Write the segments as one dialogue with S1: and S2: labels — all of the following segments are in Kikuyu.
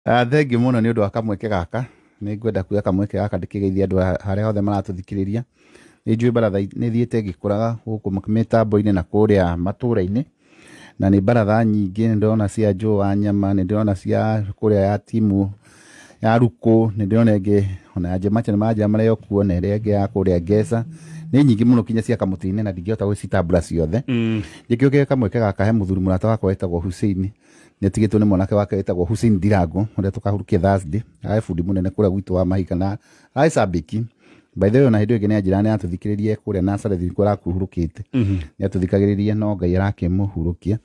S1: Thengiũ mũno nĩ ũndũ wa kamweke gaka. Nĩ ngwenda kuoya kamweke gaka ndĩkĩgeithie andũ harĩa hothe maratũthikĩrĩria. Nĩ njũĩ baratha nĩ thiĩte ĩgĩkũraga gũkũ mĩtambo-inĩ na kũrĩa matũra-inĩ, na nĩ baratha nyingĩ. Nĩ ndĩrona cia Joe wa Nyama, nĩ ndĩrona cia kũrĩa ya timu ya Ruku, nĩ ndĩrona ĩngĩ ona ya Jemacha nĩ maranjĩra marĩ o kuo, na ĩrĩa ĩngĩ ya kũrĩa Ngesa. Nĩ nyingĩ mũno kinya cia Kamũtĩ-inĩ, na ndingĩhota gũcitambũra ciothe. Njĩkĩũkĩre kamweke gaka he mũthuri mũrata wakwa wĩtagwo Hussein. Nĩ atigĩtwo nĩ mwanake wake wĩtagwo Hussein Ndirango, ũrĩa tũkahurukia Thursday. Arĩ bundi mũnene kũrĩa gwitũ wa Mahiga na arĩ cambĩki. By the way, ona hĩndĩ ĩyo ĩngĩ nĩ anjĩraga nĩ atũthikĩrĩrie kũrĩa Nazareth nĩkuo arakuhurũkĩte. Nĩ atũthikagĩrĩria no Ngai arakĩmũhurũkia.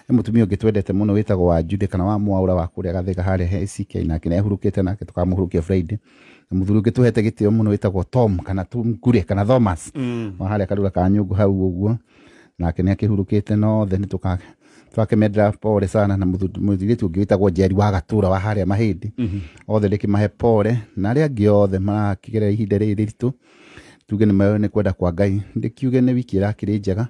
S1: He mũtumia ũngĩ twendete mũno wĩtagwo wa Jude kana wa Mwaũra wa kũrĩa Gathĩga harĩa he ACK, nake nĩ ahurũkĩte, nake tũkamũhurukia Friday. Na mũthuri ũngĩ tũhete gĩtĩo mũno wĩtagwo Tom kana Tungure kana Thomas wa harĩa Karura ka Nyũngũ hau ũguo, nake nĩ akĩhurũkĩte, no othe nĩ tũgakĩmendera pole sana. Na mũthirĩtu ũngĩ wĩtagwo Njeri wa Gatũra wa harĩa Mahĩndĩ, othe ndĩkĩmahe pole, na arĩa angĩ othe marakĩgerera ihinda rĩrĩ rĩritũ, tuge nĩ nĩ kwenda kwa Ngai. Ndĩkiuge nĩ wiki ĩrakĩrĩ njega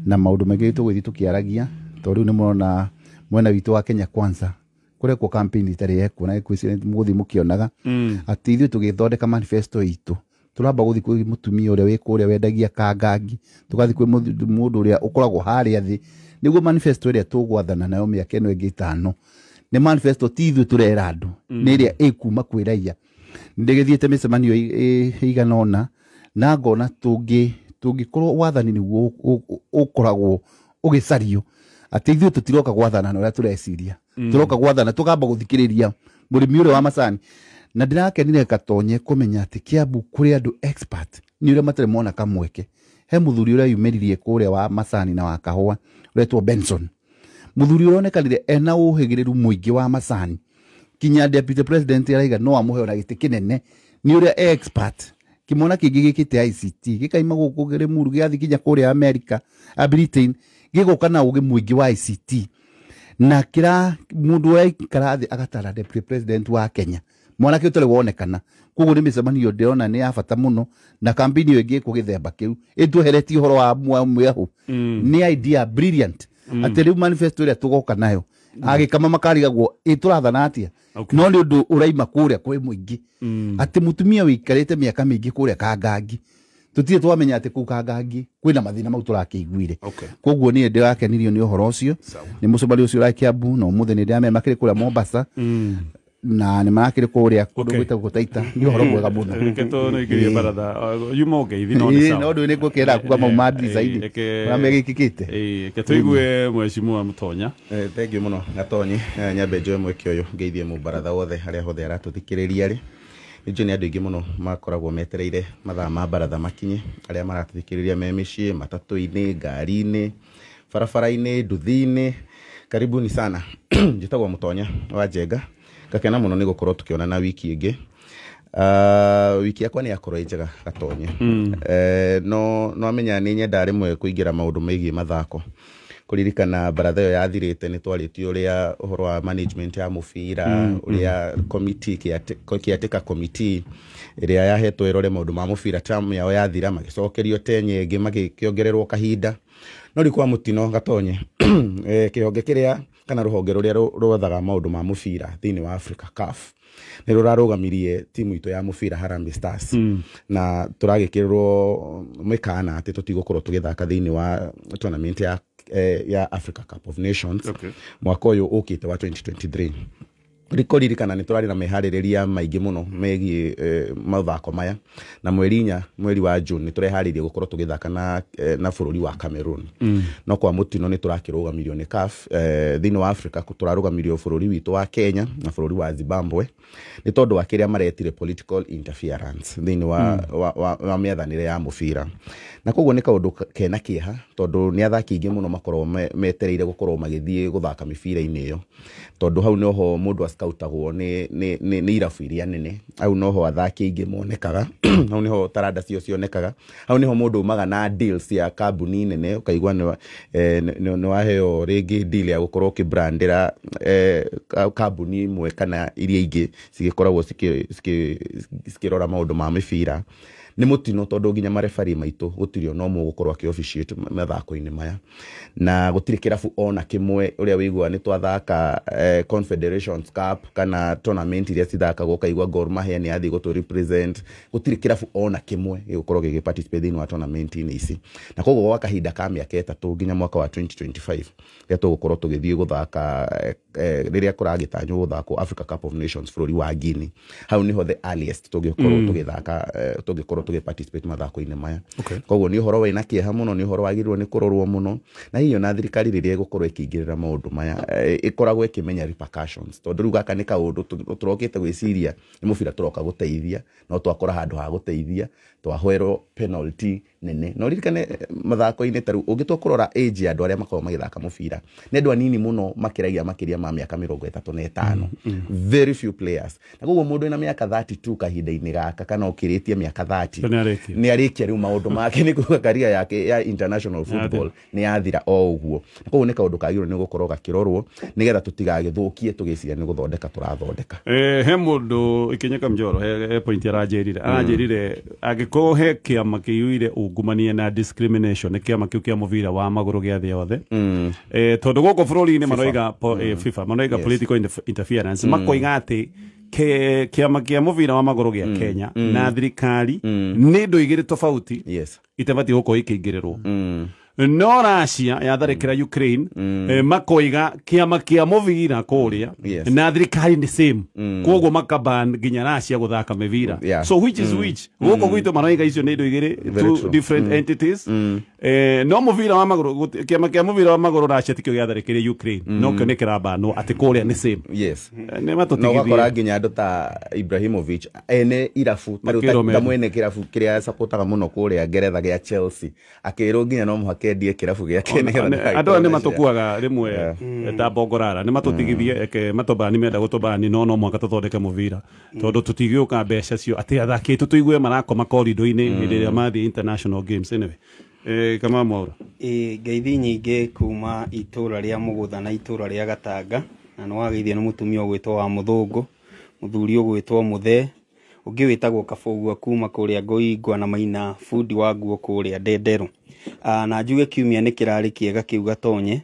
S1: na maũndũ maingĩ tũgũthiĩ tũkĩaragia, tondũ rĩu nĩ mũrona mwena witũ wa Kenya Kwanza kũrekwo campaign itarĩ yekwo, na ngwĩciria mũgũthiĩ mũkĩonaga atĩ ithuĩ tũgĩthondeka manifesto itũ tũramba gũthiĩ kwĩ mũtumia ũrĩa wĩ kũrĩa wendagia kangangi, tũgathiĩ kwĩ mũndũ ũrĩa ũkoragwo harĩa thĩ, nĩguo manifesto ĩrĩa tũgwathana nayo mĩaka ĩno ĩngĩ 5 nĩ manifesto ti ithuĩ tũrera andũ, nĩ ĩrĩa ĩkuma kwĩ raia. Ndĩgĩthiĩte mĩcemanio ĩigana ũna na ngona tũngĩkorwo wathani nĩguo ũkoragwo ũgĩcario, atĩ ithuĩ tũtiroka gwathana na ũrĩa tũreciria, tũroka gwathana tũkamba gũthikĩrĩria mũrĩmi ũrĩa wa macani. Na ndĩrakenire Gatonye kũmenya atĩ Kiambu kũrĩ andũ expert nĩ ũrĩa matarĩ mona kamweke. He mũthuri ũrĩa yumĩririe kũrĩa wa macani na wa kahũa ũretwo Benson, mũthuri ũronekanire ena ũhĩgĩrĩru mũingĩ wa macani, kinya deputy president araiga no amũhe ona gĩtĩ kĩnene nĩ ũrĩa expert. Kĩmwana kĩngĩ gĩkĩte ICT gĩkaima gũkũ Kĩrĩmuru gĩgathiĩ kinya kũrĩa America a Britain, gĩgoka na ũgĩ mũingĩ wa ICT, na kĩra mũndũ ũraikara thĩ agatara deputy president wa Kenya, mwanake ũtarĩ wonekana. Koguo nĩ mĩcemanio ndĩrona nĩ ya bata mũno, na campaign ĩyo ĩngĩkwo gĩthemba kĩu ĩtweheretie ũhoro wa mwĩahũ nĩ idea brilliant, atĩ rĩu manifesto ĩrĩa tũgoka nayo agĩkama makarigagwo ĩ tũrathana atĩa, no nĩ ũndũ ũraima kũrĩa kwĩ mũingĩ, atĩ mũtumia wĩikarĩte mĩaka mĩingĩ kũrĩa Kangangi, tũtirĩ twamenya atĩ kũu Kangangi kwĩna mathĩna mau tũrakĩiguire. Koguo niĩ ndĩrakenirio nĩ ũhoro ũcio, nĩ mũcemanio ũcio ũrĩ Kiambu, na ũmũthĩ nĩ ndĩramenya makĩrĩ kũrĩa Mombasa na nĩ marakĩrĩ kũrĩa kũndũ gwĩtagwo Taita. Nĩ ũhoro mwega mũno.
S2: Reke tũnĩingĩrie baratha yuma ũngeithi, no nĩ
S1: Ĩĩ,
S2: sawa.
S1: No ndũ nĩ ngũkĩra kuga mau ma design
S2: Reke
S1: ũrĩa megĩkĩkĩte.
S2: Reke tũigue mheshimiwa Mũtonya.
S3: Thank you mũno Gatonyi. Nyambe njoe mweke ũyũ ngeithie mũbaratha wothe harĩa hothe aratũthikĩrĩria rĩ. Nĩ njũĩ nĩ andũ aingĩ mũno makoragwo metereire mathaa ma baratha makinye, arĩa maratũthikĩrĩria me mĩciĩ, matatũ-inĩ, ngari-inĩ, barabara-inĩ, nduthi-inĩ. Karibuni sana. Njĩtagwo Mũtonya wa Njenga. Ngakena mũno nĩ gũkorwo tũkĩonana wiki ĩngĩ. Wiki yakwa nĩ yakorwo ĩ njega Gatonye. No amenya nĩ nyendaga rĩmwe kũingĩra maũndũ megiĩ mathako. Kũririkana baratha ĩyo yathirĩte nĩ twarĩtie ũrĩa ũhoro wa management ya mũbira, ũrĩa committee caretaker committee ĩrĩa yahetwo ĩrore maũndũ ma mũbira, term yao yathira magĩcokerio tenye ĩngĩ magĩkĩongererwo kahinda. No rĩu kwa mũtino Gatonye, kĩhonge kĩrĩa kana rũhonge rũrĩa rwethaga maũndũ ma mũbira thĩinĩ wa Africa, CAF, nĩ rũrarũgamirie timu itũ ya mũbira Harambee Stars, na tũragĩkĩrĩrwo mĩkana atĩ tũtigũkorwo tũgĩthaka thĩinĩ wa tournament ya Africa Cup of Nations mwaka ũyũ ũkĩte wa 2023. Kũririkana nĩ tũrarĩ na meharĩrĩria maingĩ mũno megiĩ mathako maya, na mweri 4 mweri wa June nĩ tũreharĩirie gũkorwo tũgĩthaka na bũrũri wa Cameroon. No kwa mũtino nĩ tũrakĩrũgamirio nĩ CAF. Thĩinĩ wa Africa tũrarũgamirio bũrũri witũ wa Kenya na bũrũri wa Zimbabwe nĩ tondũ wa kĩrĩa maretire political interference thĩinĩ wa mĩathanĩre ya mũbira, na koguo nĩ kaũndũ kena kĩeha tondũ nĩ athaki aingĩ mũno makoragwo metereire gũkorwo magĩthiĩ gũthaka mĩbira-inĩ ĩyo, tondũ hau noho mũndũ ascoutagwo nĩ irabu iria nene, hau noho athaki aingĩ monekaga, hau niho taranda cio cionekaga, hau niho mũndũ umaga na deals cia kambuni nene, ũkaigua nĩ waheo rĩngĩ deal ya gũkorwo ũkĩbrandĩra kambuni ĩmwe kana iria ingĩ cigĩkoragwo cikĩrora maũndũ ma mĩbira. Nĩ mũtino tondũ nginya marebari maitũ gũtirĩ ona ũmwe ũgũkorwo akĩ officiate mathako-inĩ maya, na gũtirĩ kĩrabu ona kĩmwe ũrĩa wĩiguaga nĩ twathaka Confederations Cup. Cup kana tournament iria cithakagwo ũkaigua Gor Mahia nĩ yathiĩ gũtũ represent, gũtirĩ kĩrabu ona kĩmwe gĩgũkorwo gĩgĩ participate thĩinĩ wa tournament-inĩ ici. Na koguo gwa kahinda ka mĩaka 3 nginya mwaka wa 2025 rĩrĩa tũgũkorwo tũgĩthiĩ gũthaka, rĩrĩa kũragĩtanywo gũthakwo Africa Cup of Nations bũrũri wa Guinea, hau nĩho the earliest tũngĩkorwo tũgĩthaka, tũngĩkorwo tũgĩ participate mathako-inĩ maya. Koguo nĩ ũhoro wĩna kĩeha mũno, nĩ ũhoro wagĩrĩirwo nĩ kũrorwo mũno, na hihi ona thirikari rĩrĩa ĩgũkorwo ĩkĩingĩrĩra maũndũ maya, ĩkoragwo ĩkĩmenya repercussions, tondũ rĩu gaka nĩ kaũndũ tũrokĩte gwĩciria nĩ mũbira tũroka gũteithia, no twakora handũ ha gũteithia twahwerwo penalty nene. No ririkane mathako-inĩ ta rĩu ũngĩtua kũrora age ya andũ arĩa makoragwo magĩthaka mũbira, nĩ andũ anini mũno makĩragia makĩria ma mĩaka 35, very few players. Na koguo mũndũ wĩna mĩaka 32 kahinda-inĩ gaka kana ũkĩrĩtie mĩaka 30 nĩ arĩkia rĩu maũndũ make, nĩ kuga career yake ya international football nĩ yathira o ũguo. Na koguo nĩ kaũndũ kagĩrĩirwo nĩ gũkorwo gakĩrorwo nĩgetha tũtigagĩthũkie tũgĩciria nĩ gũthondeka tũrathondeka.
S2: He mũndũ ikinyeka mjoro he point aranjĩrire angĩkorwo he kĩama kĩiyũire ungumania na discrimination nĩ kĩama kĩu kĩa mũbira wa magũrũ gĩa thĩ yothe, tondũ gũkũ bũrũri-inĩ maroiga FIFA maroiga political interference, makoiga atĩ kĩama kĩa mũbira wa magũrũ gĩa Kenya na thirikari nĩ indo igĩrĩ tofauti, itabatiĩ gũkorwo ikĩingĩrĩrwo. No Russia yatharĩkĩra Ukraine, makoiga kĩama kĩa mũbira kũrĩa na thirikari nĩ same, koguo makaban nginya Russia gũthaka mĩbira. So which is which? Gũkũ gwitũ maroiga icio nĩ indo igĩrĩ, two different entities. No mũbira wa magũrũ, kĩama kĩa mũbira wa magũrũ Russia tikĩo gĩatharĩkĩire Ukraine, no kĩo nĩ kĩrabanwo atĩ kũrĩa nĩ same. Nĩ matũtigithie.
S3: No ũgakora nginya andũ ta Ibrahimovic ene irabu ta mwene kĩrabu kĩrĩa supportaga mũno kũrĩa Ngeretha gĩa Chelsea, akĩrwo nginya no mũhaka endie kĩrabu gĩake nĩgetha
S2: andũ aya nĩ matũkuaga rĩmwe ta bongorara, nĩ matũtigithie eke matũbani menda gũtũbani, no mũhaka tũthondeke mũbira tondũ tũtigĩũka mbeca cio atĩ athaki aitũ tũigue marakoma korido-inĩ hĩndĩ ĩrĩa mathiĩ international games. Anyway, kama Mwaura,
S4: ngeithi nyingĩ kuma itũra rĩa Mũgũtha na itũra rĩa Gatanga, na nĩ wageithio nĩ mũtumia ũgwĩtwo wa Mũthũngũ, mũthuri ũgwĩtwo Mũthee, ũngĩ wĩtagwo Kabũgua kuma kũrĩa Ngoingwa na Maina bundi wa nguo kũrĩa Ndenderũ. Na njuge kiumia nĩ kĩrarĩ kĩega kĩu Gatonye,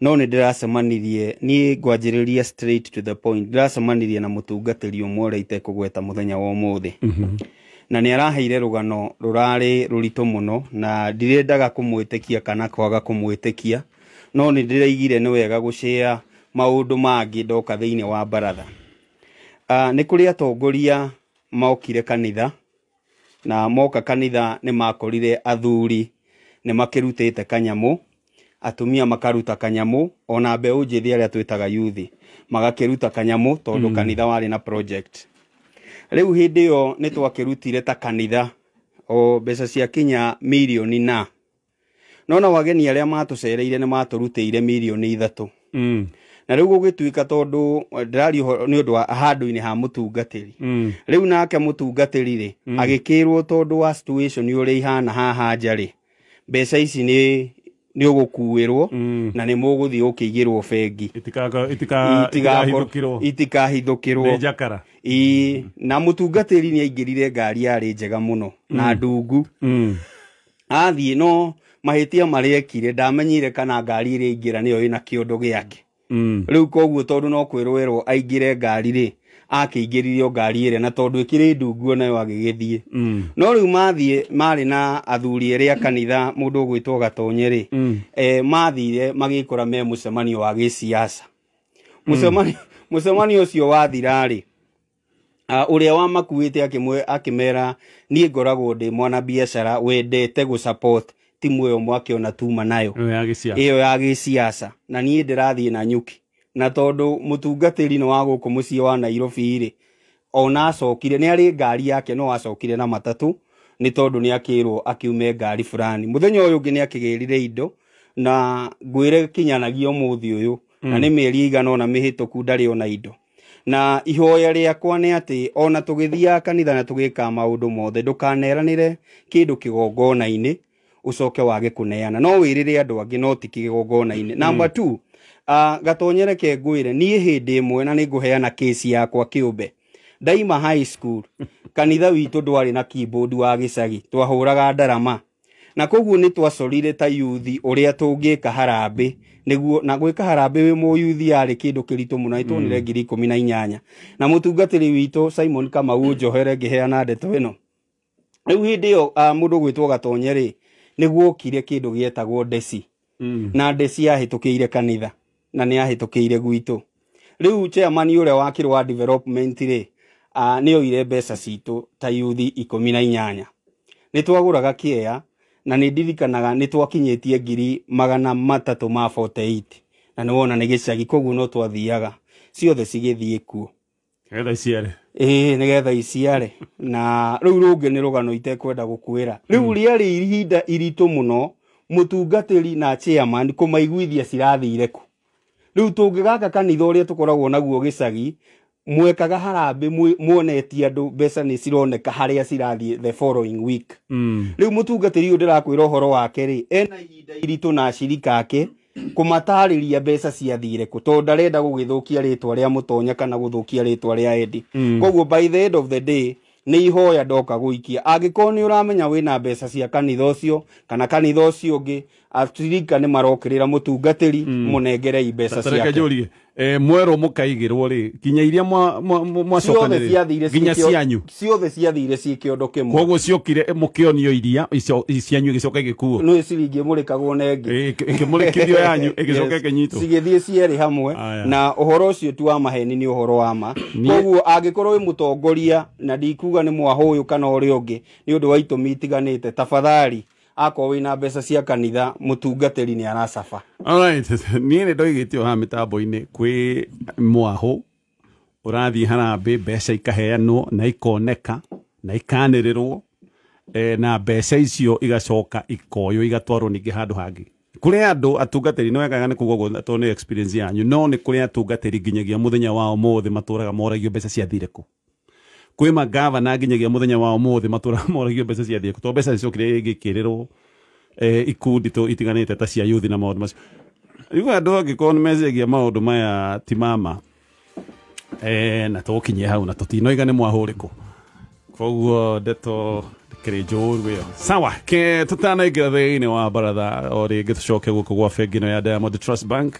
S4: no nĩ ndĩracemanirie, niĩ ngwanjĩrĩria straight to the point, ndĩracemanirie na mũtungatĩri ũmwe ũrĩa itekũgweta mũthenya wa ũmũthĩ. Na nĩ araheire rũgano rũrarĩ rũritũ mũno, na ndirendaga kũmwĩtĩkia kana kwaga kũmwĩtĩkia, no nĩ ndĩraigire nĩ wega gũcĩa maũndũ mangĩ ndoka thĩinĩ wa baratha. Nĩ kũrĩ atongoria mokire kanitha, na moka kanitha nĩ makorire athuri nĩ makĩrutĩte kanyamũ, atumia makaruta kanyamũ, ona mbeũ njĩthĩ arĩa twĩtaga youth magakĩruta kanyamũ tondũ kanitha warĩ na project. Rĩu hĩndĩ ĩyo nĩ twakĩrutire ta kanitha o mbeca cia kinya mirioni na nona wageni arĩa matũcereire nĩ matũrutĩire mirioni 3. Na rĩu gũgĩtuĩka tondũ ndĩraria nĩ ũndũ wa handũ-inĩ ha mũtungatĩri. Rĩu nake mũtungatĩri rĩ agĩkĩrwo tondũ wa situation ũrĩa ihana haha nja rĩ, mbeca ici nĩ ũgũkuĩrwo na nĩ mũgũthiĩ ũkĩigĩrwo bengi, itikahithũkĩrwo
S2: nĩ njakara.
S4: Na mũtungatĩri nĩ aingĩrire ngari yarĩ njega mũno na ndungu, athiĩ no mahĩtia marĩa ekire ndamenyire kana ngari ĩrĩa aingĩra nĩyo ĩna kĩondo gĩake. Rĩu koguo tondũ no kwĩrwo aingĩre ngari rĩ, akĩingĩririo ngari ĩrĩa, na tondũ ĩkĩrĩ ndungu nayo agĩgĩthiĩ. No rĩu mathiĩ marĩ na athuri erĩ a kanitha, mũndũ ũgwĩtwo Gatonye rĩ, mathire magĩkora me mũcemanio wa gĩciaca. Mũcemanio ũcio wathira rĩ, ũrĩa wamakuĩte akĩmera niĩ ngoragwo ndĩ mwana biacara wendete gũ support timu ĩyo mwakĩona tuma nayo ĩyo ya gĩciaca, na niĩ ndĩrathiĩ na nyuki. Na tondũ mũtungatĩri nĩ wa gũkũ mũciĩ wa Nairobi rĩ, ona acokire nĩ arĩ ngari yake, no acokire na matatũ nĩ tondũ nĩ akĩrwo akiume ngari fulani. Mũthenya ũyũ ũngĩ nĩ akĩgĩrire indo, na ngwĩre kinyanagia ũmũthĩ ũyũ, na nĩ mĩeri ĩigana ũna mĩhĩtũku ndarĩ ona indo. Na ihoya rĩakwa nĩ atĩ ona tũgĩthiaga kanitha na tũgĩkaga maũndũ mothe, ndũkaneranĩre kĩndũ kĩgongona-inĩ ũcoke wage kũneana, no wĩrĩre andũ angĩ no ti kĩgongona-inĩ. Number 2, Gatonye reke ngwĩre niĩ hĩndĩ ĩmwe, na nĩ ngũheana kesi yakwa kĩũmbe, ndaima high school kanitha witũ ndwarĩ na keyboard wa gĩcagi, twahũraga ndarama, na koguo nĩ twacorire ta youth ũrĩa tũngĩka harambĩ Nĩguo na gwĩka harambĩ wĩ mũyuthi yarĩ kĩndũ kĩritũ mũno, nĩtuonire 18,000. Na mũtungatĩri witũ Simon Kamau njohere ngĩheana ndeto ĩno. Rĩu hĩndĩ ĩyo mũndũ gwĩtwo Gatonye rĩ, nĩguokire kĩndũ gĩetagwo ndeci. Na ndeci yahĩtũkĩire kanitha na nĩ yahĩtũkĩire gwitũ. Rĩu chairman ũrĩa wa Kĩrwa development rĩ, nĩ oire mbeca citũ ta yuthi 18. Nĩ twagũraga kĩea na nĩ ndirikanaga nĩ twakinyĩtie 348,000 na nĩ wona nĩ gĩcagi, koguo no twathiaga ciothe cigĩthiĩ kuo
S2: Nĩgetha iciare.
S4: Ĩĩ, nĩgetha iciare. Na rĩu rũngĩ nĩ rũgano itekwenda gũkwĩra. Rĩu rĩarĩ ihinda iritũ mũno mũtungatĩri na chairman kũmaiguithia cirathire kũ. Rĩu tũngĩgaka kanitha ũrĩa tũkoragwo naguo gĩcagi, mwekaga harambĩ muonetie andũ mbeca nĩ cironeka harĩa cirathiĩ the following week. Rĩu mũtungatĩri ũyũ ndĩrakwĩra ũhoro wake rĩ, ena ihinda iritũ na acirika ake kũmatarĩria mbeca ciathire kũ, tondũ ndarenda gũgĩthũkia rĩtwa rĩa Mũtonya kana gũthũkia rĩtwa rĩa Eddie. Koguo by the end of the day nĩ ihoya ndoka gũikia. Angĩkorwo nĩ ũramenya wĩna mbeca cia kanitha ũcio kana kanitha ũcio ũngĩ, acirika nĩ marokĩrĩra mũtungatĩri, mũnengerei mbeca
S2: Tareke
S4: ciake.
S2: njũrie, mwerwo mũkaigĩrwo rĩ, nginya iria
S4: Ciothe ciathire
S2: mwacokanĩrĩra nginya cianyu,
S4: ciothe ciathire ciĩ kĩondo kĩmwe.
S2: Koguo ciokire mũkĩonio iria icio cianyu igĩcoka igĩkuo.
S4: Nĩ ciringi ĩmũrĩkagwo na ĩngĩ.
S2: Ĩkĩmũrĩkithio yanyu ĩgĩcoka ĩkĩnyitwo.
S4: Cigĩthiĩ cierĩ hamwe.
S2: Aya.
S4: Na ũhoro ũcio ti wa maheni, nĩ ũhoro wa ma. Koguo angĩkorwo wĩ mũtongoria, na ndikuga nĩ mwahũyũ kana ũrĩa ũngĩ, nĩ ũndũ wa itũmi itiganĩte, tafadhali akorwo wĩna mbeca cia kanitha, mũtungatĩri nĩ aracaba.
S2: Alright, niĩ nĩ ndoigĩte o haha mĩtambo-inĩ kwĩ mwahũ ũrathiĩ harambĩ, mbeca ikaheanwo na ikoneka na ikanĩrĩrwo, na mbeca icio igacoka ikoywo igatwarwo ningĩ handũ hangĩ. Kũrĩ andũ atungatĩri, nĩ wega nĩ kuga ũguo tondũ nĩ experience yanyu, no nĩ kũrĩ atungatĩri nginyagia mũthenya wa ũmũthĩ matũraga moragio mbeca ciathire kũ. Kwĩ magavana nginyagia mũthenya wa ũmũthĩ matũraga moragio mbeca ciathire kũ, tondũ mbeca cicokire igĩkĩrĩrwo ikundi tũ itiganĩte ta cia youth na maũndũ macio. Rĩu andũ angĩkorwo nĩ meciria maũndũ maya ti mama, na tũgũkinyia hau na tũtinoiga nĩ mwahũrĩkũ, koguo ndeto ndĩkĩrĩ njũru ĩyo. Sawa, ke tũtanaingĩra thĩinĩ wa baratha o rĩngĩ, tũcoke gũkũ gwa bengi ĩno ya Diamond Trust Bank.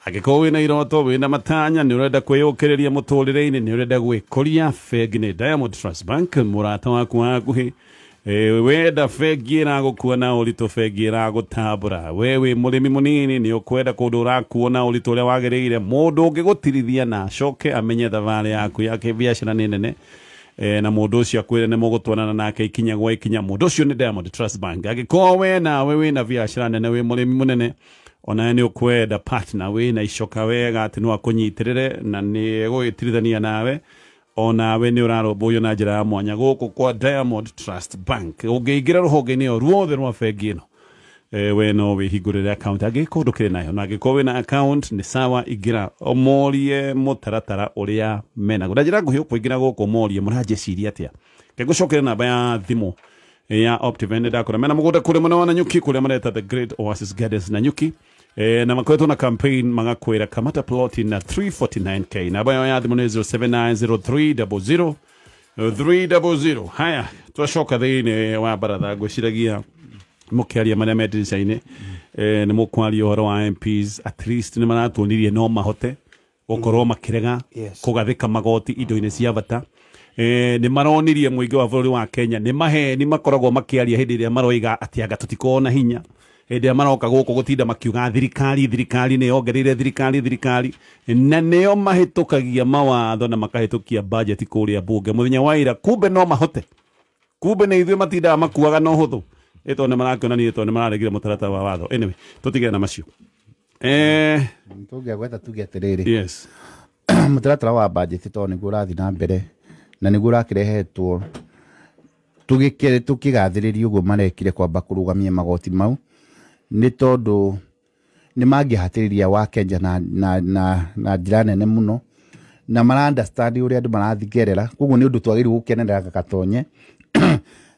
S2: Angĩkorwo wĩna iroto, wĩna matanya, nĩ ũrenda kwĩyũkĩrĩria mũtũrĩre-inĩ, nĩ ũrenda gwĩkũria, bengi nĩ Diamond Trust Bank, mũrata waku wa hakuhĩ. Wenda bengi ĩragũkua na ũritũ, bengi ĩragũtambũra. We wĩ mũrĩmi mũnini, nĩ ũkwenda kũndũ ũrakuo na ũritũ ũrĩa wagĩrĩire, mũndũ ũngĩgũtirithia na acoke amenye thabarĩ yaku ya kĩbiacara nĩ nene, na mũndũ ũcio akwĩre nĩ mũgũtwarana nake ikinya gwa ikinya, mũndũ ũcio nĩ Diamond Trust Bank. Angĩkorwo we nawe wĩna biacara nene, wĩ mũrĩmi mũnene, onawe nĩ ũkwenda partner wĩna icoka wega atĩ no akũnyitĩrĩre na nĩ egũgĩtirithania nawe, onawe nĩ ũrarũmbũiyo na njĩra ya mwanya gũkũ kwa Diamond Trust Bank. Ũngĩingĩra rũhonge-inĩ o ruothe rwa bengi ĩno, we no wĩhingũrĩre account angĩkorwo ndũkĩrĩ nayo, na angĩkorwo wĩna account nĩ sawa, ingĩra ũmorie mũtaratara ũrĩa menaguo. Na njĩra nguhĩ ũkũingĩra gũkũ ũmorie mũranjĩciria atĩa. Ngĩgũcokeria namba ya thimũ ya Optiven, ndakora mena mũgũnda kũrĩa mwena wa Nanyuki, kũrĩa mareta The Great Oasis Gardens Nanyuki, na makoretwo na campaign magakwĩra kamata plot na 349k. Namba yao ya thimũ nĩ 0790 300 300. Haya, twacoka thĩinĩ wa baratha, ngwĩciragia mũkĩaria marĩa me ndirica-inĩ, nĩ mũkwaria ũhoro wa MPs, at least nĩ maratuonirie no mahote gũkorwo makĩrega kũgathĩka magoti indo-inĩ cia bata. Nĩ maronirie mũingĩ wa bũrũri wa Kenya nĩ maheni makoragwo makĩaria hĩndĩ ĩrĩa maroiga atĩ anga tũtikoragwo na hinya, hĩndĩ ĩrĩa maroka gũkũ gũtinda makiuga thirikari thirikari nĩ yongereire thirikari thirikari, na nĩo mahĩtũkagia mawatho na makahĩtũkia budget kũrĩa bunge mũthenya wa ira. Kumbe no mahote, kumbe nĩ ithuĩ matindaga makuaga na ũhũthũ, ĩtondũ nĩ marakĩonania, tondũ nĩ mararegire mũtaratara wa watho. Anyway, tũtigane na macio.
S1: Tũngĩagweta tuge atĩrĩrĩ, mũtaratara wa budget tondũ nĩguo ũrathiĩ na mbere na nĩguo ũrakĩrehetwo tũkĩgathĩrĩria ũguo marekire kwamba kũrũgamia magoti mau, nĩ tondũ nĩ mangĩhatĩrĩria wa Kenya na njĩra nene mũno, na mara understand ũrĩa andũ marathigerera. Koguo nĩ ũndũ twagĩrĩirwo gũkenerera Gatonye,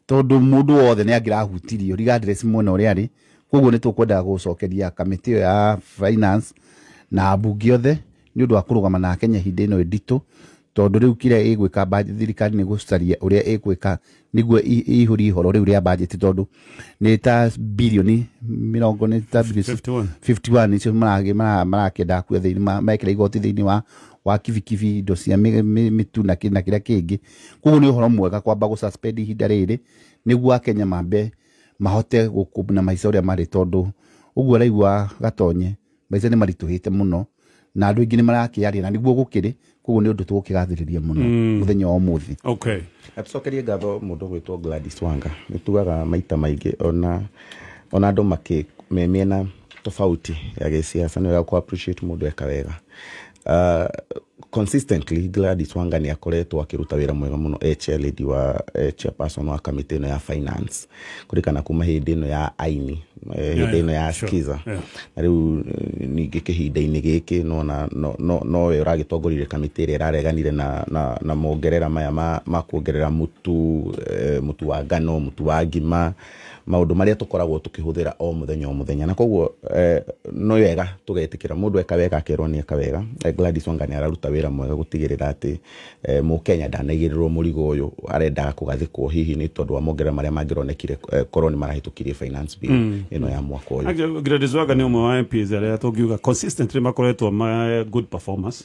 S1: tondũ mũndũ wothe nĩ angĩrahutirio regardless mwena ũrĩa arĩ. Koguo nĩ tũkwendaga gũcokeria kamĩtĩ ĩyo ya finance na ambunge othe nĩ ũndũ wa kũrũgama na Kenya ihinda ĩno nditũ. Tondu riu kiria igwika thirikari ni gucaria uria igwika niguo ihuri ihoro riu ria budget, tondu ni ta bilioni mirongo ni ta bilioni 51 nicio marakenda kuo thiini mekira igoti thiini wa kibikibi indo cia mitu na kiria kingi. Koguo ni uhoro mwega kwamba gu suspend ihinda riri niguo Akenya mambe mahote gukuna maica uria mari, tondu uguo raigua Gatonye maica ni marituhite muno na andu aingi ni marakiaria na niguo gukiri. Koguo ni undu tugukigathiriria muno muthenya wa umuthi.
S2: Okay,
S3: atucokerie ngatho mundu gwitwo Gladys Wanga. Nitugaga maita maingi ona andu maki memiena tofauti ya gisiasa, ni wega ku appreciate mundu eka wega. Consistently Gladys Wanga ni akoretwo akiruta wira mwega muno e chair lady wa chairperson wa committee ino ya finance kurikana kuma hindi ino ya aini hindi ino ya skiza na riu ningi kihinda-ini giki nona no we uragitongorire committee ira irareganire na mongerera maya ma kuongerera mutu mutu wa ngano, mutu wa ngima, maundu maria tukoragwo tukihuthira o muthenya o muthenya. Na koguo no wega tugetikira mundu eka wega akerwo ni eka wega. Gladys Wanga ni araruta wira mwega gutigirira ati Mukenya ndanaigĩrĩrwo mũrigo ũyũ arendaga kũgathĩkwo hihi nĩ tondũ wa mongerera marĩa mangĩronekire korwo nĩ marahĩtũkirie finance bill ĩno ya mwaka ũyũ.
S2: Gladys Wanga nĩ ũmwe wa MPs arĩa tũngiuga consistently makoretwo ma good performance.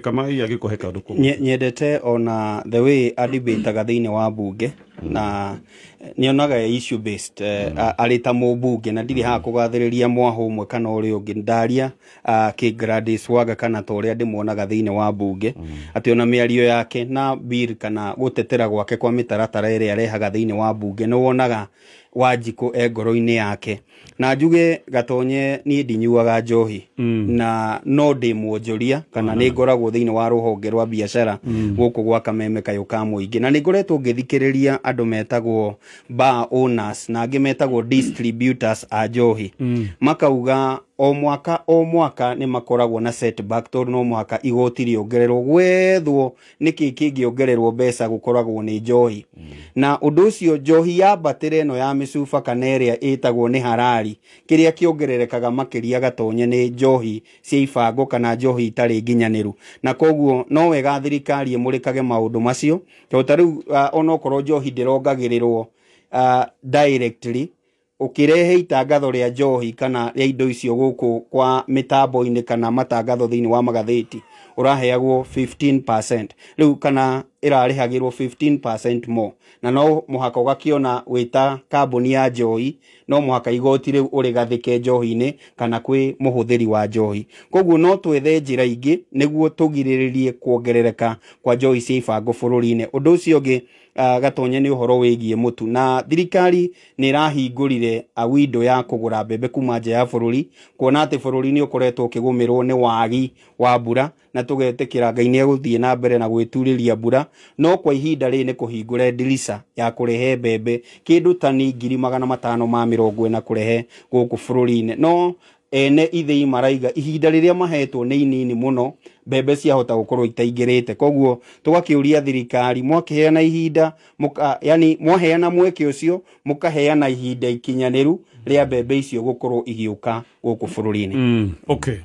S2: Kama hii agĩkũhe kaũndũ kũu.
S4: Nyendete ona the way adebataga thĩinĩ wa bunge na nionaga issue based arĩ ta mũmbunge na ndirĩ haha kũgathĩrĩria mwaho ũmwe kana ũrĩa ũngĩ. Ndaria kĩ Gladys Wanga kana ta ũrĩa ndĩmuonaga thĩinĩ wa bunge atĩ ona mĩario yake na bill kana gũtetera gwake kwa mĩtaratara ĩrĩa arehaga thĩinĩ wa bunge nĩ wonaga Wanjikũ e ngoro-inĩ yake. Na njuge Gatonye niĩ ndinyuaga njohi na no ndĩ mwonjoria kana nĩ ngoragwo thĩinĩ wa rũhonge rwa biacara gũkũ gwa Kameme kayũ ka mũingĩ, na nĩ ngoretwo ngĩthikĩrĩria andũ metagwo bar owners na angĩ metagwo distributors a njohi makauga o mwaka nĩ makoragwo na setback tondũ no mũhaka igoti rĩongererwo gwethwo nĩkĩ kĩngĩongererwo mbeca gũkoragwo nĩ njohi. Na ũndũ ũcio njohi yambatĩra ĩno ya mĩcuba kana ĩrĩa ĩtagwo nĩ harari, kĩrĩa kĩongererekaga makĩria Gatonye nĩ njohi cia ibango kana njohi itarĩ nginyanĩru. Na koguo no wega thirikari ĩmũrĩkage maũndũ macio tondũ ta rĩu onokorwo njohi ndĩrongagĩrĩrwo directly, ukirehe itangatho rĩa njohi kana rĩa indo icio gũkũ kwa mĩtambo-inĩ kana matangatho thĩinĩ wa magathĩti ũraheagwo 15% rĩu kana ĩrarĩhagĩrwo 15% more, na no mũhaka ũgakĩona wĩta kambuni ya njohi no mũhaka igoti rĩu ũrĩgathĩke njohi-inĩ kana kwĩ mũhũthĩri wa njohi. Koguo no twethe njĩra ingĩ nĩguo tũgirĩrĩrie kuongerereka kwa njohi cia ibango bũrũri-inĩ. Ũndũ ũcio ũngĩ Gatonye nĩ ũhoro wĩgiĩ mũtu, na thirikari nĩ ĩrahingũrire window ya kũgũra mbembe kuma nja ya bũrũri kuona atĩ bũrũri nĩ ũkoretwo ũkĩgũmĩrwo nĩ wagi wa mbura, na tũgetĩkĩra Ngai nĩ egũthiĩ na mbere na gwĩturĩria mbura, no kwa ihinda rĩrĩ nĩ kũhingũre ndirica ya kũrehe mbembe kĩndũ tani 540 kũrehe gũkũ bũrũri-inĩ. No ene ithĩi maraiga ihinda rĩrĩa mahetwo nĩ inini mũno, mbembe ciahota gũkorwo itaingĩrĩte. Koguo tũgakĩũria thirikari mwakĩheana ihinda yani mwaheana mweke ũcio mũkaheana ihinda ikinyanĩru rĩa mbembe icio gũkorwo igĩũka gũkũ bũrũri-inĩ.
S2: Okay.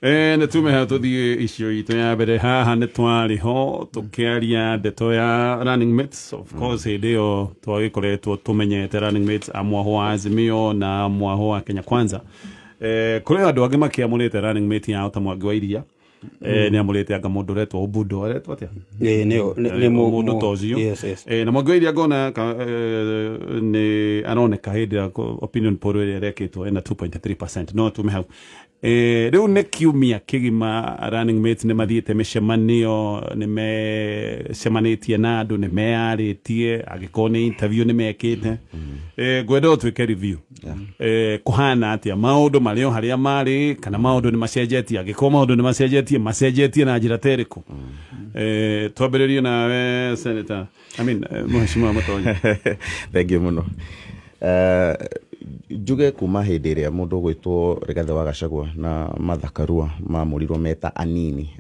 S2: Nĩ tume haha tũthiĩ icio itũ ya mbere. Haha nĩ twarĩ ho tũkĩaria ndeto ya running mates. Of course hĩndĩ ĩyo twagĩkoretwo tũmenyete running mates a mwaho wa Azimio na mwaho wa Kenya Kwanza. Kũrĩ andũ angĩ makĩamũrĩte running mate yao ta Mwangi wa Iria. Nĩ amũrĩte anga mũndũ ũretwo Obundo, aretwo atĩa? Nĩ mũndũ ta ũcio. Na Mwangi wa Iria ngona nĩ aroneka hĩndĩ ya opinion poll ĩrĩa ĩrekĩtwo ena 2.3%. No tume hau. Rĩu nĩ kiumia kĩgima running mates nĩ mathiĩte mĩcemanio, nĩ mecemanĩtie na andũ, nĩ meyarĩtie, angĩkorwo nĩ interview nĩ mekĩte. Ngwenda ũtuĩke review. Kũhana atĩa maũndũ marĩ o harĩa marĩ kana maũndũ nĩ macenjetie? Angĩkorwo maũndũ nĩ macenjetie, macenjetie na njĩra ta ĩrĩkũ? Twambĩrĩrie nawe Senator, I mean Mheshimiwa Matonye.
S3: Thank you mũno. Njuge kuma hĩndĩ ĩrĩa mũndũ ũgwĩtwo Rigathĩ wa Gachagua na Martha Karua mamũrirwo meta anini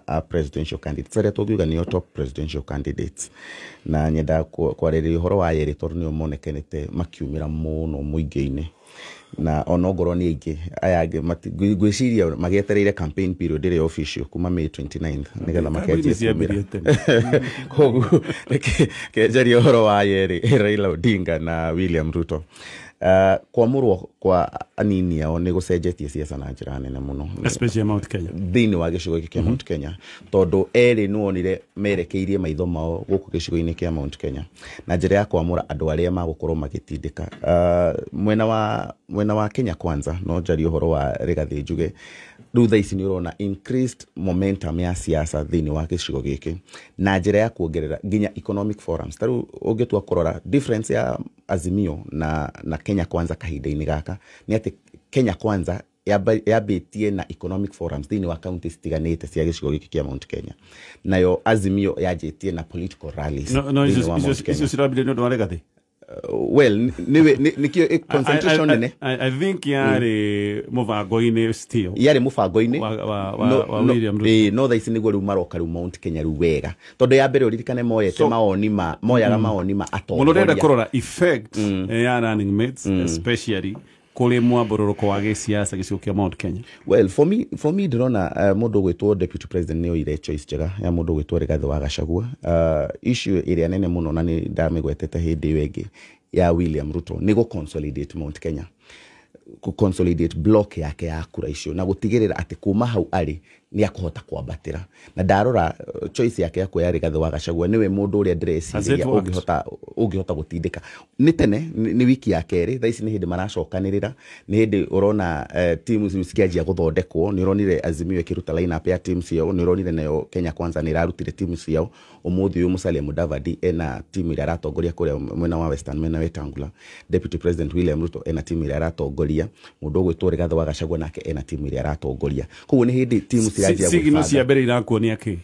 S3: a presidential candidates arĩa tũngiuga nĩo top presidential candidates, na nyendaga kwarĩrĩria ũhoro wa yerĩ tondũ nĩo monekanĩte makiumĩra mũno mũingĩ-inĩ. Na onongorwo nĩ aingĩ aya angĩ ngwĩciria magĩetereire campaign period ĩrĩa official kuma May 29th nĩgetha makenjie kumĩra. Koguo kenjaria ũhoro wa yerĩ, Raila Odinga na William Ruto. Kwamũrwo kwa anini ao nĩ gũcenjetie siasa na njĩra nene mũno,
S2: especially Mount Kenya,
S3: thĩinĩ wa gĩcigo gĩkĩ kĩa Mount Kenya, tondũ erĩ nĩwonire merekeirie maitho mao gũkũ gĩcigo-inĩ kĩa Mount Kenya na njĩra ya kwamũra andũ arĩa magũkorwo magĩtindĩka. Mwena wa Kenya Kwanza, no njarie ũhoro wa Rigathĩ njuge rĩu thaa ici nĩ ũrona increased momentum ya siasa thĩinĩ wa gĩcigo gĩkĩ na njĩra ya kuongerera nginya economic forums. Ta rĩu ũngĩtua kũrora difference ya Azimio na Kenya Kwanza kahinda-inĩ gaka nĩ atĩ Kenya Kwanza yambĩtie na economic forums thĩinĩ wa county citiganĩte cia gĩcigo gĩkĩ kĩa Mount Kenya, nayo Azimio yanjĩtie na political rallies
S2: no
S3: thĩinĩ wa Mount Kenya.
S2: Icio cirambire nĩ ũndũ wa Rigathĩ?
S3: Well, nĩwe nĩkĩo concentration nene.
S2: I think yarĩ mũbango-inĩ still.
S3: Yarĩ mũbango-inĩ
S2: wa William Ruto.
S3: Ĩĩ, no thaa ici nĩguo rĩu maroka rĩu Mount Kenya rĩu wega, tondũ ya mbere ũririkane moyete maoni ma moyaga maoni ma
S2: Mũno ndĩrenda
S3: atongoria.
S2: Kũrora effect ya running mates, especially kũrĩ mwambũrũrũko wa gĩsiasa gĩcigo kĩa Mount Kenya.
S3: Well, for me ndĩrona mũndũ ũgwĩtwo deputy president nĩ oire choice njega ya mũndũ ũgwĩtwo Rigathĩ wa Gachagua. Issue ĩrĩa nene mũno, na nĩ ndamĩgwetete hĩndĩ ĩyo ĩngĩ ya William Ruto, nĩ gũ consolidate Mount Kenya, kũ consolidate block yake ya kura icio na gũtigĩrĩra atĩ kuma hau arĩ nĩ akũhota kwambatĩra. Na ndarora choice yake ya kuoya Rigathĩ wa Gachagua, nĩwe mũndũ ũrĩa
S2: Has
S3: ndĩreciria
S2: it worked?
S3: ũngĩhota gũtindĩka. Nĩ tene nĩ wiki ya kerĩ, thaa ici nĩ hĩndĩ maracokanĩrĩra, nĩ hĩndĩ ũrona teams rĩu cikĩanjia gũthondekwo. Nĩ ũronire Azimio ĩkĩruta line-up ya team ciao, nĩ ũronire nayo Kenya Kwanza nĩ ĩrarutire team ciao. Ũmũthĩ ũyũ Musalia Mudavadi ena team ĩrĩa aratongoria kũrĩa mwena wa Western, mwena Wetangula. Deputy President William Ruto ena team ĩrĩa aratongoria. Mũndũ ũgwĩtwo Rigathĩ wa Gachagua nake ena team ĩrĩa aratongoria. Koguo nĩ hĩndĩ team ciranjia
S2: Signal
S3: gwĩbanga.
S2: Cia mbere irakuonia kĩ?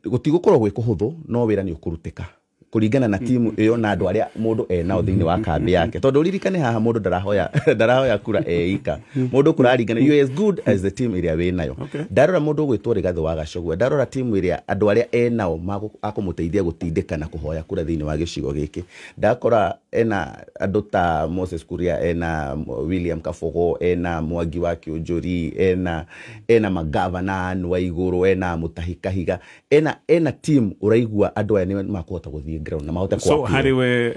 S3: Gũtigũkorwo gwĩ kũhũthũ, no wĩra nĩ ũkũrutĩka kũringana na timu ĩyo na andũ arĩa mũndũ enao thĩinĩ wa kambĩ yake, tondũ ũririkane haha mũndũ ndarahoya kura eika, mũndũ kũraringana, you are as good as the team ĩrĩa wĩ nayo. Ndarora mũndũ ũgwĩtwo Rigathĩ wa Gachagua, ndarora timu ĩrĩa andũ arĩa enao akũmũteithia gũtindĩka na kũhoya kura thĩinĩ wa gĩcigo gĩkĩ, ndakora ena andũ ta Moses Kuria, ena William Kabogo, ena Mwangi wa Kĩũnjũri, ena magavana Anne Waigũrũ, ena Mutahi Kahiga, ena team ũraigua andũ aya nĩ makũhota gũthiĩ ground na mahote
S2: So
S3: kũ-appeal.
S2: harĩ we,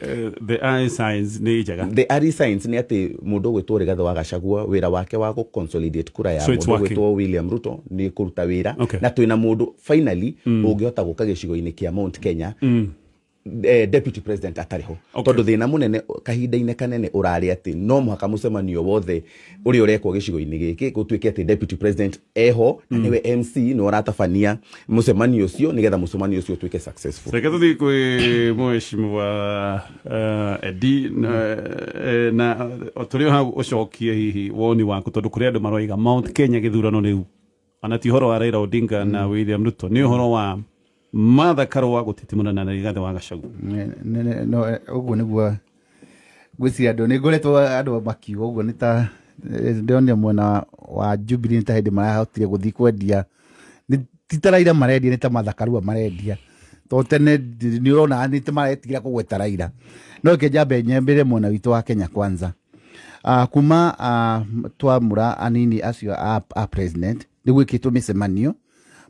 S2: the early signs nĩ njega?
S3: The early signs nĩ atĩ mũndũ ũgwĩtwo Rigathĩ wa Gachagua, wĩra wake wa gũ consolidate kura ya
S2: So it's
S3: mũndũ
S2: working.
S3: ũgwĩtwo William Ruto nĩ kũruta wĩra. Na twĩna mũndũ finally ũngĩhota gũka gĩcigo-inĩ kĩa Mount Kenya, deputy president atarĩ ho, tondũ thĩna mũnene kahinda-inĩ kanene ũrarĩ atĩ no mũhaka mũcemanio wothe ũrĩa ũrekwo gĩcigo-inĩ gĩkĩ gũtuĩke atĩ deputy president eho na nĩwe MC, nĩwe ũratabania mũcemanio ũcio nĩgetha mũcemanio ũcio ũtuĩke successful.
S2: Reke tũthiĩ kwĩ mheshimiwa Edi na tũrĩ o hau ũcokie hihi woni waku, tondũ kũrĩ andũ maroiga Mount Kenya gĩthurano rĩu ona ti ũhoro wa Raila Odinga na William Ruto, nĩ ũhoro wa Martha Karua gũtitimũrana na Rigathĩ wa Gachagua.
S1: No, ũguo nĩguo ngwĩciria andũ nĩ ngoretwo andũ makiuga ũguo, nĩ ta ndĩronire mwena wa Jubilee nĩ ta hĩndĩ marahotire gũthiĩ kwendia, ti ta Raila marendia, nĩ ta Martha Karua marendia, tondũ tene nĩ ũrona nĩ ta maretigĩra kũgweta Raila. No reke njambe nyambĩre mwena witũ wa Kenya Kwanza. Kuma twamũra anini acio a president, nĩ gwĩkĩtwo mĩcemanio.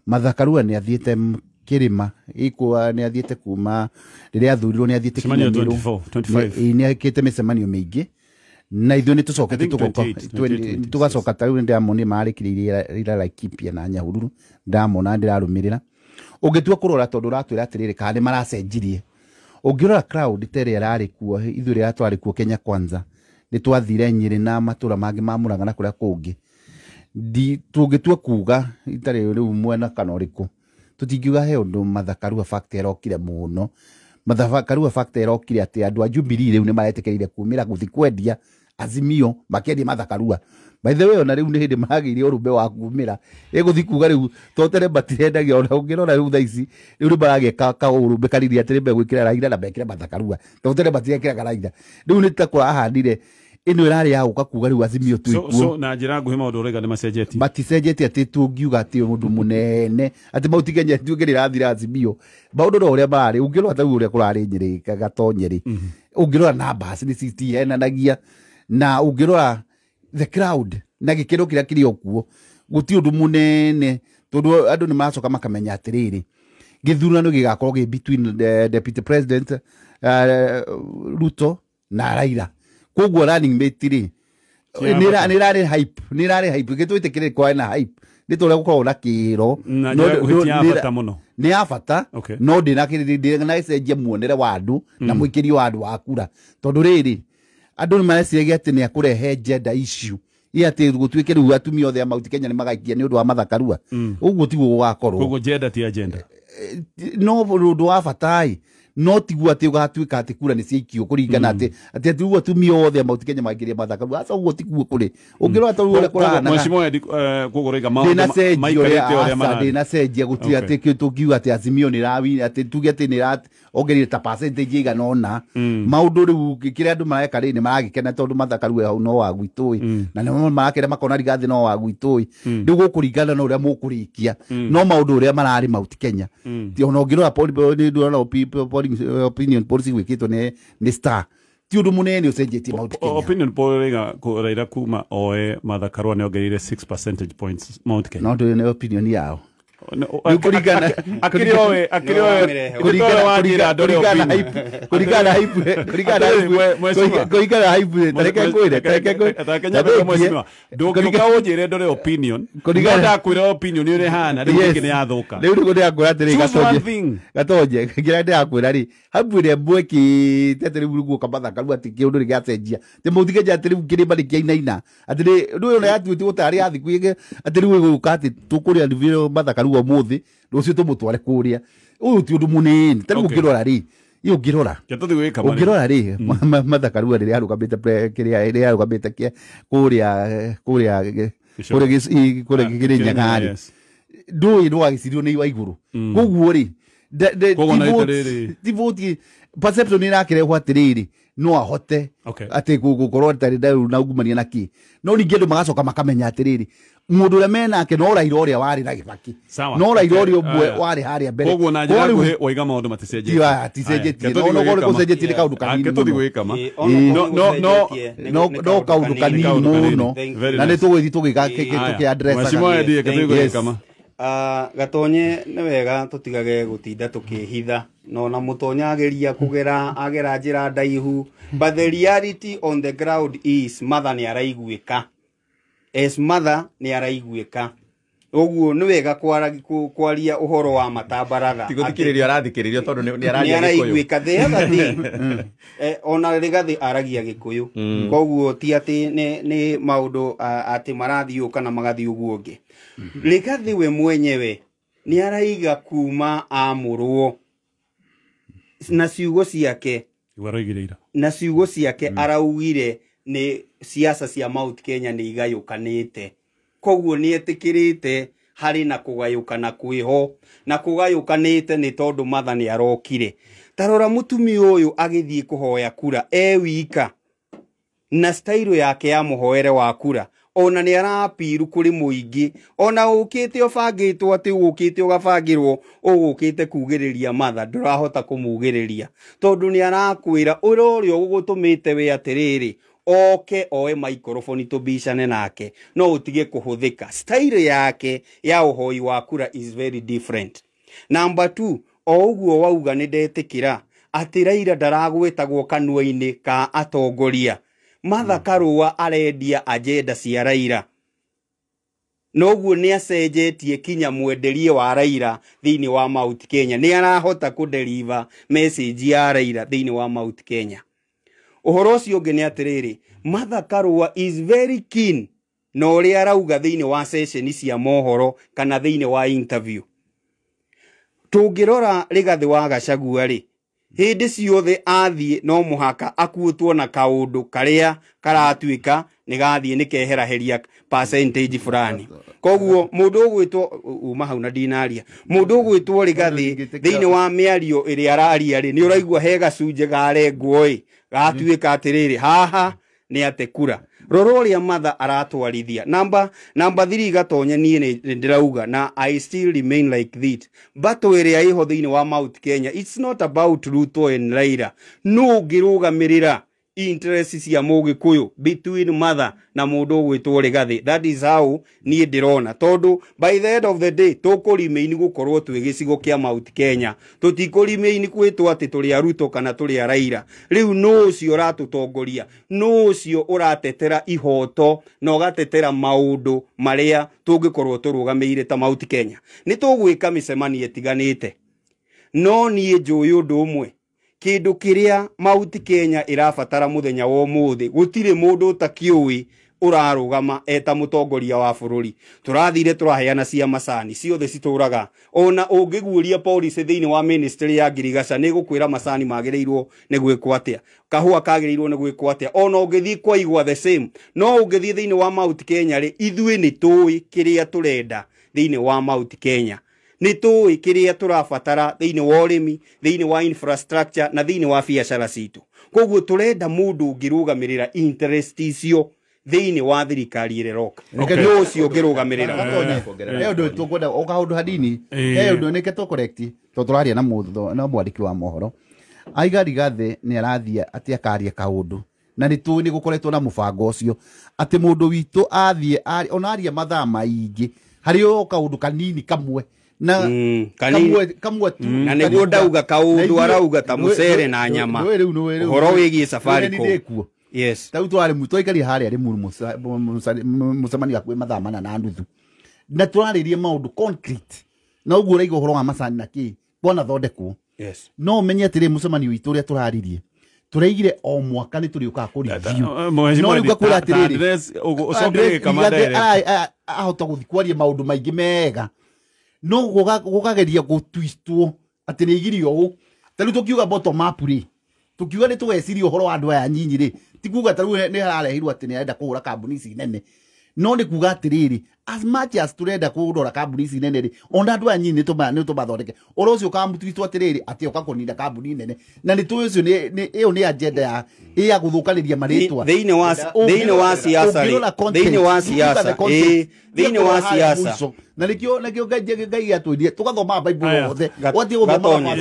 S1: Martha Karua nĩ athiĩte kĩrĩma gĩkũa, nĩ athiĩte kuma rĩrĩa athurirwo, nĩ athiĩte
S2: Mĩcemanio
S1: kinya Meru.
S2: 24, 25.
S1: Nĩ ekĩte mĩcemanio mĩingĩ na ithuĩ nĩ tũcokete
S2: I think
S1: tũgoka
S2: 28, 28,
S1: tũgacoka. Ta rĩu nĩndĩramonire marĩkĩrĩirie ira Laikipia na Nyahururu, ndamona ndĩrarũmĩrĩra. Ũngĩtua kũrora, tondũ ũratwĩra atĩrĩrĩ kana nĩ maracenjirie, ũngĩrora crowd ta ĩrĩa ĩrarĩ kuo ithuĩ rĩrĩa twarĩ kuo Kenya Kwanza, nĩ twathire Nyĩrĩ na matũra mangĩ ma Mũrang'a na kũrĩa kũngĩ, tũngĩtua kuga itarĩ rĩu mwena kana ũrĩkũ, tũtingiuga he ũndũ Martha Karua factor ĩrokire mũno. Martha Karua factor ĩrokire atĩ andũ a Jubilee rĩu nĩ maretĩkĩrire kumĩra gũthiĩ kwendia Azimio, makĩendia Martha Karua. By the way, ona rĩu nĩ hĩndĩ maragĩire ũrũme wa kumĩra ĩgũthiĩ kuga rĩu, to tene matirendagia. Ona ũngĩrora rĩu thaa ici rĩu nĩ maragĩa kaũrũme kanini atĩ nĩ megwĩkĩra Raila na mekĩre Martha Karua, to tene matirekĩraga Raila. Rĩu nĩ ta kũrahanire Ĩno ĩrarĩ ya gũka kuga rĩu Azimio twĩkuo.
S2: So na njĩra nguhĩ maũndũ ũraiga nĩ macenjetie.
S1: Maticenjetie atĩ tũngiuga atĩ ũndũ mũnene atĩ Mount Kenya tuge rĩrathira Azimio. Maũndũ no ũrĩa mararĩ, ũngĩrora ta rĩu ũrĩa kũrarĩ Nyĩrĩ Gatonyerĩ, ũngĩrora numbers nĩ citihenanagia, na ũngĩrora the crowd na gĩkĩro kĩrĩa kĩrĩ o kuo gũtirĩ ũndũ mũnene, tondũ andũ nĩ maracoka makamenya atĩrĩrĩ, gĩthurano gĩgakorwo gĩ between the deputy president Ruto na Raila. Koguo running mate rĩ nĩ ĩrarĩ hype, nĩ ĩrarĩ hype, gĩtwĩtĩkĩre kwarĩ na hype nĩ ta ũrĩa gũkoragwo na kĩro.
S2: Na njĩra nguhĩ ti ya bata mũno.
S1: Nĩ ya bata, no ndĩnacenjia muonere wa andũ na mũikĩrio wa andũ wa kura, tondũ rĩrĩ andũ nĩ mareciragia atĩ nĩ akũrehe gender issue ia atĩ gũtuĩke rĩu atumia othe a Mount Kenya nĩ magaikia nĩ ũndũ wa Martha Karua. Ũguo tiguo gũgakorwo.
S2: Koguo gender ti agenda.
S1: No ũndũ wa bata ĩ, no tiguo atĩ ũgatuĩka atĩ kura nĩ ciaikio kũringana atĩ atĩ rĩu atumia othe a Mount Kenya maingĩria Martha Karua. Aca ũguo tiguo kũrĩ. Ũngĩrora ta rĩu ũrĩa kũrahana.
S2: Mheshimiwa Edi, koguo ũraiga maũndũ maikarĩte ũrĩa mararĩ.
S1: Ndĩnacenjia gũtirĩ atĩ kĩ tũngiuga atĩ Azimio nĩ ĩrawini, atĩ tuge atĩ nĩ ĩraongereire ta percentage ĩigana ũna. Maũndũ rĩu kĩrĩa andũ mareka rĩ nĩ maragĩkena tondũ Martha Karua hau no wa gwitũ ĩ, na nĩ marakena makona Rigathĩ no wa gwitũ ĩ. Rĩu gũkũringana na ũrĩa mũkũrĩkia, no maũndũ ũrĩa mararĩ Mount Kenya. Ti ona ũngĩrora opinion polls gwĩkĩtwo nĩ Star, ti ũndũ mũnene ũcenjetie Mount Kenya.
S2: Opinion poll ĩraiga Raila kuma oe Martha Karua nĩ ongereire 6 percentage points Mount Kenya.
S1: No ndũĩ nĩ opinion yao.
S2: Ndũngĩũka ũnjĩre ndore opinion, no ndakwĩra opinion ũrĩa ĩhana, rĩu rĩngĩ nĩ yathũka.
S1: Rĩu nĩguo ndĩrakwĩra atĩrĩ, Gatonye, kĩrĩa ndĩrakwĩra rĩ, hau ĩrĩa mwekĩte atĩ rĩu guoka Martha Karua atĩ kĩũndũ nĩgĩacenjia, atĩ Mount Kenya atĩ rĩu kĩrĩma nĩkĩainaina, atĩ rĩu ona yatuĩtwo tarĩ ya thikũ ĩngĩ, atĩ rĩu ĩgũka atĩ tũkũrĩa Martha Karua ũmũthĩ, rũciũ tũmũtware kũrĩa. Ũyũ ti ũndũ mũnene. Ta rĩu ũngĩrora rĩ, ũngĩrora ũngĩrora rĩ, Martha Karua rĩrĩa arũgamĩte kĩrĩa rĩrĩa arũgamĩte kũrĩa kũrĩa kũrĩa Kĩrĩnyaga rĩ, ndũĩ no agĩcirio nĩ wa igũrũ. Koguo rĩ, ti vote perception ĩrakĩrehwo atĩrĩrĩ, no ahote atĩ gũkorwo atarĩ na ungumania na kĩ, no ningĩ andũ magacoka makamenya atĩrĩrĩ, mũndũ ũrĩa menake no Raila ũrĩa warĩ na Kibaki, no Raila ũrĩa ũmwe warĩ harĩa mbere.
S2: Koguo na njĩra nguhĩ waiga maũndũ maticenjetie.
S1: Maticenjetie, no no gũcenjetie nĩ kaũndũ kanini mũno. No kaũndũ kanini mũno, na nĩ tũgũthiĩ tũgĩka.
S4: Gatonye nĩ wega tũtigage gũtinda tũkĩhitha, no na mũtonya ageria kũgera agera njĩra ndaihu, but the reality on the ground is Martha nĩ araiguĩka, as Martha nĩ araiguĩka. Ũguo nĩ wega kwaria ũhoro wa matabaratha.
S3: Ti gũthikĩrĩrio arathikĩrĩrio tondũ nĩ araria Gĩkũyũ.
S4: Nĩ araiguĩka. The other thing, ona Rigathĩ aragia Gĩkũyũ, koguo ti atĩ nĩ maũndũ atĩ marathiĩ ũũ kana magathiĩ ũguo ũngĩ. Rigathĩ we mwenyewe nĩ araiga kuma amũrwo na ciugo ciake, na ciugo ciake araugire nĩ siasa cia Mount Kenya nĩ igayũkanĩte. Koguo nĩ etĩkĩrĩte harĩ na kũgayũkana kwĩho, na kũgayũkanĩte nĩ tondũ Martha nĩ arokire. Ta rora mũtumia ũyũ agĩthiĩ kũhoya kura e wika, na style yake ya mũhoere wa kura, ona nĩ arapiru kũrĩ mũingĩ, ona ũkĩte ũbangĩtwo atĩ ũkĩte ũgabangĩrwo ũgũkĩte kugĩrĩria Martha, ndũrahota kũmugĩrĩria tondũ nĩ arakwĩra ũrĩa ũrĩa ũgũtũmĩte we atĩrĩrĩ, oke oe microphone tũbicane nake, no ũtige kũhũthĩka. Style yake ya ũhoi wa kura is very different. Number 2, o ũguo wauga nĩ ndetĩkĩra atĩ Raila ndaragwĩtagwo kanua-inĩ ka atongoria. Martha Karua arendia agenda cia Raila, noguo nĩ acenjetie kinya mwenderie wa Raila thĩinĩ wa Mount Kenya. Nĩ arahota kũdeliver message ya Raila thĩinĩ wa Mount Kenya. Ũhoro ũcio ũngĩ nĩ atĩrĩrĩ, Martha Karua is very keen na ũrĩa arauga thĩinĩ wa session cia mohoro kana thĩinĩ wa interview. Tũngĩrora Rigathĩ wa Gachagua rĩ, hĩndĩ ciothe athiĩ no mũhaka akuĩtwo na kaũndũ karĩa karatuĩka nĩ gathiĩ nĩ keheraheria percentage fulani. Koguo mũndũ ũgwĩtwo uma hau na ndinaria, mũndũ ũgwĩtwo Rigathĩ thĩinĩ wa mĩario ĩrĩa araria rĩ, nĩ ũraigua he gacunjĩ karengwo ĩ, gatuĩka atĩrĩrĩ, haha Nĩ ate kura. Rora ũrĩa Martha aratwarithia. Namba 3 Gatonye, niĩ nĩ ndĩrauga na I still remain like this. Battle ĩrĩa ĩho thĩinĩ wa Mount Kenya, it's not about Ruto and Raila. Nũ ũngĩrũgamĩrĩra interest cia Mũgĩkũyũ between Martha na mũndũ ũgwĩtwo Rigathĩ? That is how niĩ ndĩrona, tondũ by the end of the day tũkũremain gũkorwo twĩ gĩcigo kĩa Mount Kenya. Tũtikũremain kwĩtwo atĩ tũrĩ a Ruto kana tũrĩ a Raila. Rĩu nũ ũcio ũratũtongoria? Nũ ũcio ũratetera ihoto na ũgatetera maũndũ marĩa tũngĩkorwo tũrũgamĩire ta Mount Kenya? Nĩ tũgwĩka mĩcemanio ĩtiganĩte, no niĩ njũĩ ũndũ ũmwe: kĩndũ kĩrĩa Mount Kenya ĩrabatara mũthenya wa ũmũthĩ, gũtirĩ mũndũ ũtakĩũĩ ũrarũgama eta mũtongoria wa bũrũri. Tũrathire tũraheana cia macani ciothe citũraga. Ona ũngĩguũria policy thĩinĩ wa ministry ya ngirigaca, nĩ gũkwĩra macani magĩrĩirwo nĩ gwĩkwo atĩa, kahũa kagĩrĩirwo nĩ gwĩkwo atĩa. Ona ũngĩthiĩ kwa igwa, the same. No ũngĩthiĩ thĩinĩ wa Mount Kenya rĩ, ithuĩ nĩ tũĩ kĩrĩa tũrenda thĩinĩ wa Mount Kenya. Nĩ tũĩ kĩrĩa tũrabatara thĩinĩ wa ũrĩmi, thĩinĩ wa infrastructure na thĩinĩ wa biacara citũ. Koguo tũrenda mũndũ ũngĩrũgamĩrĩra interest icio thĩinĩ wa thirikari ĩrĩa ĩroka. Nĩ ũcio ũngĩrũgamĩrĩra.
S1: He ũndũ tũkwenda o kaũndũ hanini. He ũndũ nĩke tũ correct, tondũ tũraria na mũndũ na mwandĩki wa mohoro. Aiga Rigathĩ nĩ arathiĩ atĩ akaria kaũndũ, na nĩ tũĩ nĩ gũkoretwo na mũbango ũcio atĩ mũndũ witũ athiĩ ona aria mathaa maingĩ harĩ o kaũndũ kanini kamwe na
S4: Kanini.
S1: Kamwe tu.
S4: Na nĩguo ndauga kaũndũ arauga ta mũcere na nyama.
S1: Nĩũĩ rĩu, nĩũĩ rĩu.
S4: Ũhoro wĩgiĩ
S1: Nĩũĩ
S4: Safaricom.
S1: nĩ ndĩkuo. Tarĩu tũrarĩ twaikaria harĩa Limuru, mũcemanio hakuhĩ mathaa 4.5, na tũrarĩrie maũndũ concrete, na ũguo ũraiga ũhoro wa macani na kĩ kwanathondekwo. No ũmenye atĩrĩ, mũcemanio witũ ũrĩa tũraririe, tũraigire o mwaka nĩ tũrĩũkaga kũ-review. No rĩu ngakwĩra atĩrĩrĩ,
S2: ũcoke kama
S1: Rigathĩ
S2: direct.
S1: ahota gũthiĩ kwaria maũndũ maingĩ mega, no gũkageria gũtwistwo atĩ nĩ igirio ũũ. Ta rĩu tũkiuga bottom up rĩ, tũkiuga nĩ tũgeciria ũhoro wa andũ aya nyinyi rĩ, ti kuga ta rĩu nĩ harareheirwo atĩ nĩ arenda kũhũra kambuni ici nene, no nĩ kuga atĩrĩrĩ, as much as tũrenda kũrora kambuni ici nene rĩ, ona andũ aya nyinyi nĩ tũmathondeke. Ũhoro ũcio ũkamũtwistwo atĩrĩrĩ atĩ oka kũnina kambuni nene, na nĩ tũĩ ũcio ĩyo nĩ agenda ya gũthũkanĩria marĩtwa.
S4: Thĩinĩ wa siasa rĩ,
S1: Ũngĩrora content,
S4: thĩinĩ wa
S1: look at the
S4: siasa,
S1: content.
S4: Thĩinĩ wa
S1: Harĩa
S4: siasa.
S1: mũico. Na nĩkĩo Ngai atwĩrire tũgathoma Bible yothe. Ũgathiĩ gũthoma
S4: Gatonye.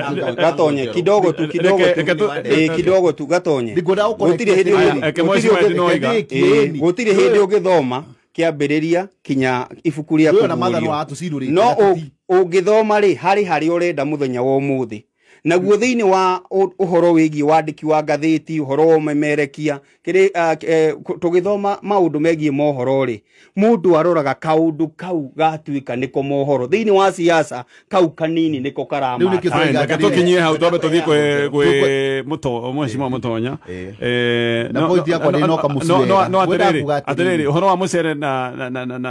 S1: Bible.
S4: Gatonye kidogo tu, kidogo
S2: Reke-
S4: tu.
S2: reke tu-
S4: Kidogo tu, Gatonye.
S1: Ndingwenda gũconnect
S4: Gũtirĩ hĩndĩ
S1: atĩrĩrĩ.
S2: Aya, reke Mheshimiwa Edi no oiga.
S4: Gũtirĩ hĩndĩ ũngĩthoma kĩambĩrĩria kinya ibuku rĩa
S1: Ndũĩ ona Maathani
S4: kũguũrio.
S1: wa atũcirũrĩte
S4: No
S1: na tũti.
S4: ũngĩthoma rĩ, harĩ harĩa ũrenda mũthenya wa ũmũthĩ naguo thĩinĩ wa ũhoro wĩgiĩ wandĩki wa ngathĩti, ũhoro wa ũmemerekia kĩrĩ, tũgĩthoma maũndũ megiĩ mohoro rĩ, mũndũ aroraga kaũndũ kau gatuĩka nĩko mohoro. Thĩinĩ wa siasa kau kanini nĩko
S1: Rĩu nĩkĩo
S4: karamata.
S2: Aya, reke
S1: Atĩrĩrĩ.
S2: tũkinyie hau, twambe tũthiĩ kwĩ Mheshimiwa Mũtonya.
S1: Na point yakwa ndĩnoka mũciĩ wega.
S2: No
S1: Ngwenda
S2: atĩrĩrĩ,
S1: kuga atĩrĩrĩ.
S2: atĩrĩrĩ, ũhoro wa mũcere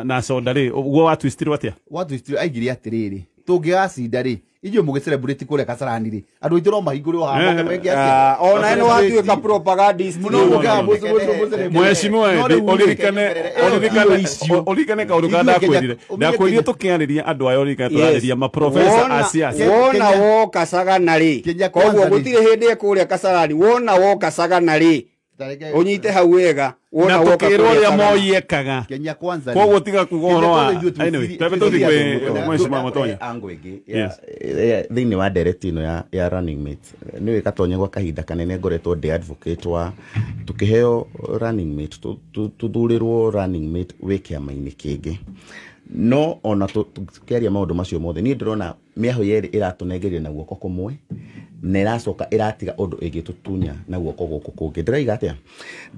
S2: na soda rĩ, ũguo watwistirwo atĩa?
S1: Watwistire aigire atĩrĩrĩ, tũngĩgacinda rĩ, inyuĩ mũgĩ-celebrate kũrĩa Kasarani rĩ, andũ aitũ no mahingũrwo haha moke meke atĩa?
S4: Ona ĩno watuĩka propagandist.
S1: Mũno mũkaga mũcelebrate.
S2: Mheshimiwa
S1: No
S2: Edi,
S1: rĩu rĩ,
S2: ũririkane ũririkane
S1: icio.
S2: Ũririkane kaũndũ karĩa
S1: Ithuĩ
S2: ndakwĩrire.
S1: Kenya-
S2: Ndakwĩrire tũkĩarĩria andũ aya, ũririkane tũrarĩria maprofesa a siasa.
S4: Wona
S1: Kenya-
S4: woka Sagana rĩ,
S1: Kenya
S4: koguo
S1: kwanza rĩ.
S4: gũtirĩ hĩndĩ ĩkũrĩa Kasarani. Wona woka Sagana rĩ, ũnyite hau wega. Wona
S2: Na
S4: woka
S2: tũkĩrwo
S4: kũrĩa
S2: ũrĩa
S4: Sagana.
S2: Moi ekaga.
S1: Kenya kwanza rĩ.
S2: Koguo tiga kuga ũhoro wa
S1: Kenya kwanza ithuĩ
S2: anyway, twambe
S1: twĩcirie
S2: tũthiĩ kwĩ
S1: andũ.
S2: Mheshimiwa Mũtonya.
S3: Angle ĩngĩ thĩinĩ wa ndereti ĩno ya running mate, nĩ Gatonye, gwa kahinda kanene ngoretwo ndĩ advocate wa tukĩheo running mate, tũthurĩrwo running mate wĩ kĩama-inĩ kĩngĩ. No ona tũkĩaria maũndũ macio mothe, niĩ ndĩrona mĩahũ yerĩ ĩratũnengeria na guoko kũmwe na ĩracoka ĩratiga ũndũ ĩngĩtũtunya na guoko gũkũ kũngĩ. Ndĩraiga atĩa?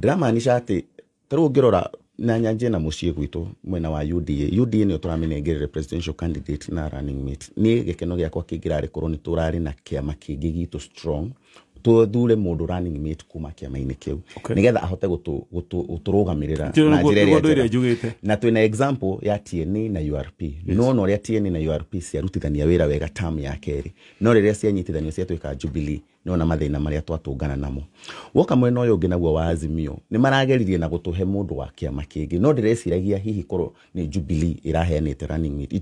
S3: Ndĩramaanisha atĩ ta rĩu ũngĩrora na nyanjie na mũciĩ gwitũ mwena wa UDA, UDA nĩyo tũramĩnengerere presidential candidate na running mate. Niĩ gĩkeno gĩakwa kĩngĩrarĩ korwo nĩ tũrarĩ na kĩama kĩngĩ gitũ strong, tuthure mũndũ running mate kuma kĩama-inĩ kĩu, nĩgetha ahote gũtũrũgamĩrĩra
S2: Tio
S3: na njĩra
S2: nĩguo
S3: ĩrĩa
S2: ndũire
S3: njega.
S2: njugĩte.
S3: Na twĩna example ya TNA na URP. Nĩwona ũrĩa TNA na URP ciarutithania wĩra wega term ya kerĩ, no rĩrĩa cianyitithanio ciatuĩka Jubilee, nĩwona mathĩna marĩa twatũngana namo. Woka mwena ũyũ ũngĩ naguo wa Azimio, nĩ marageririe na gũtũhe mũndũ wa kĩama kĩngĩ, no ndĩreciragia hihi korwo nĩ Jubilee ĩraheanĩte running mate,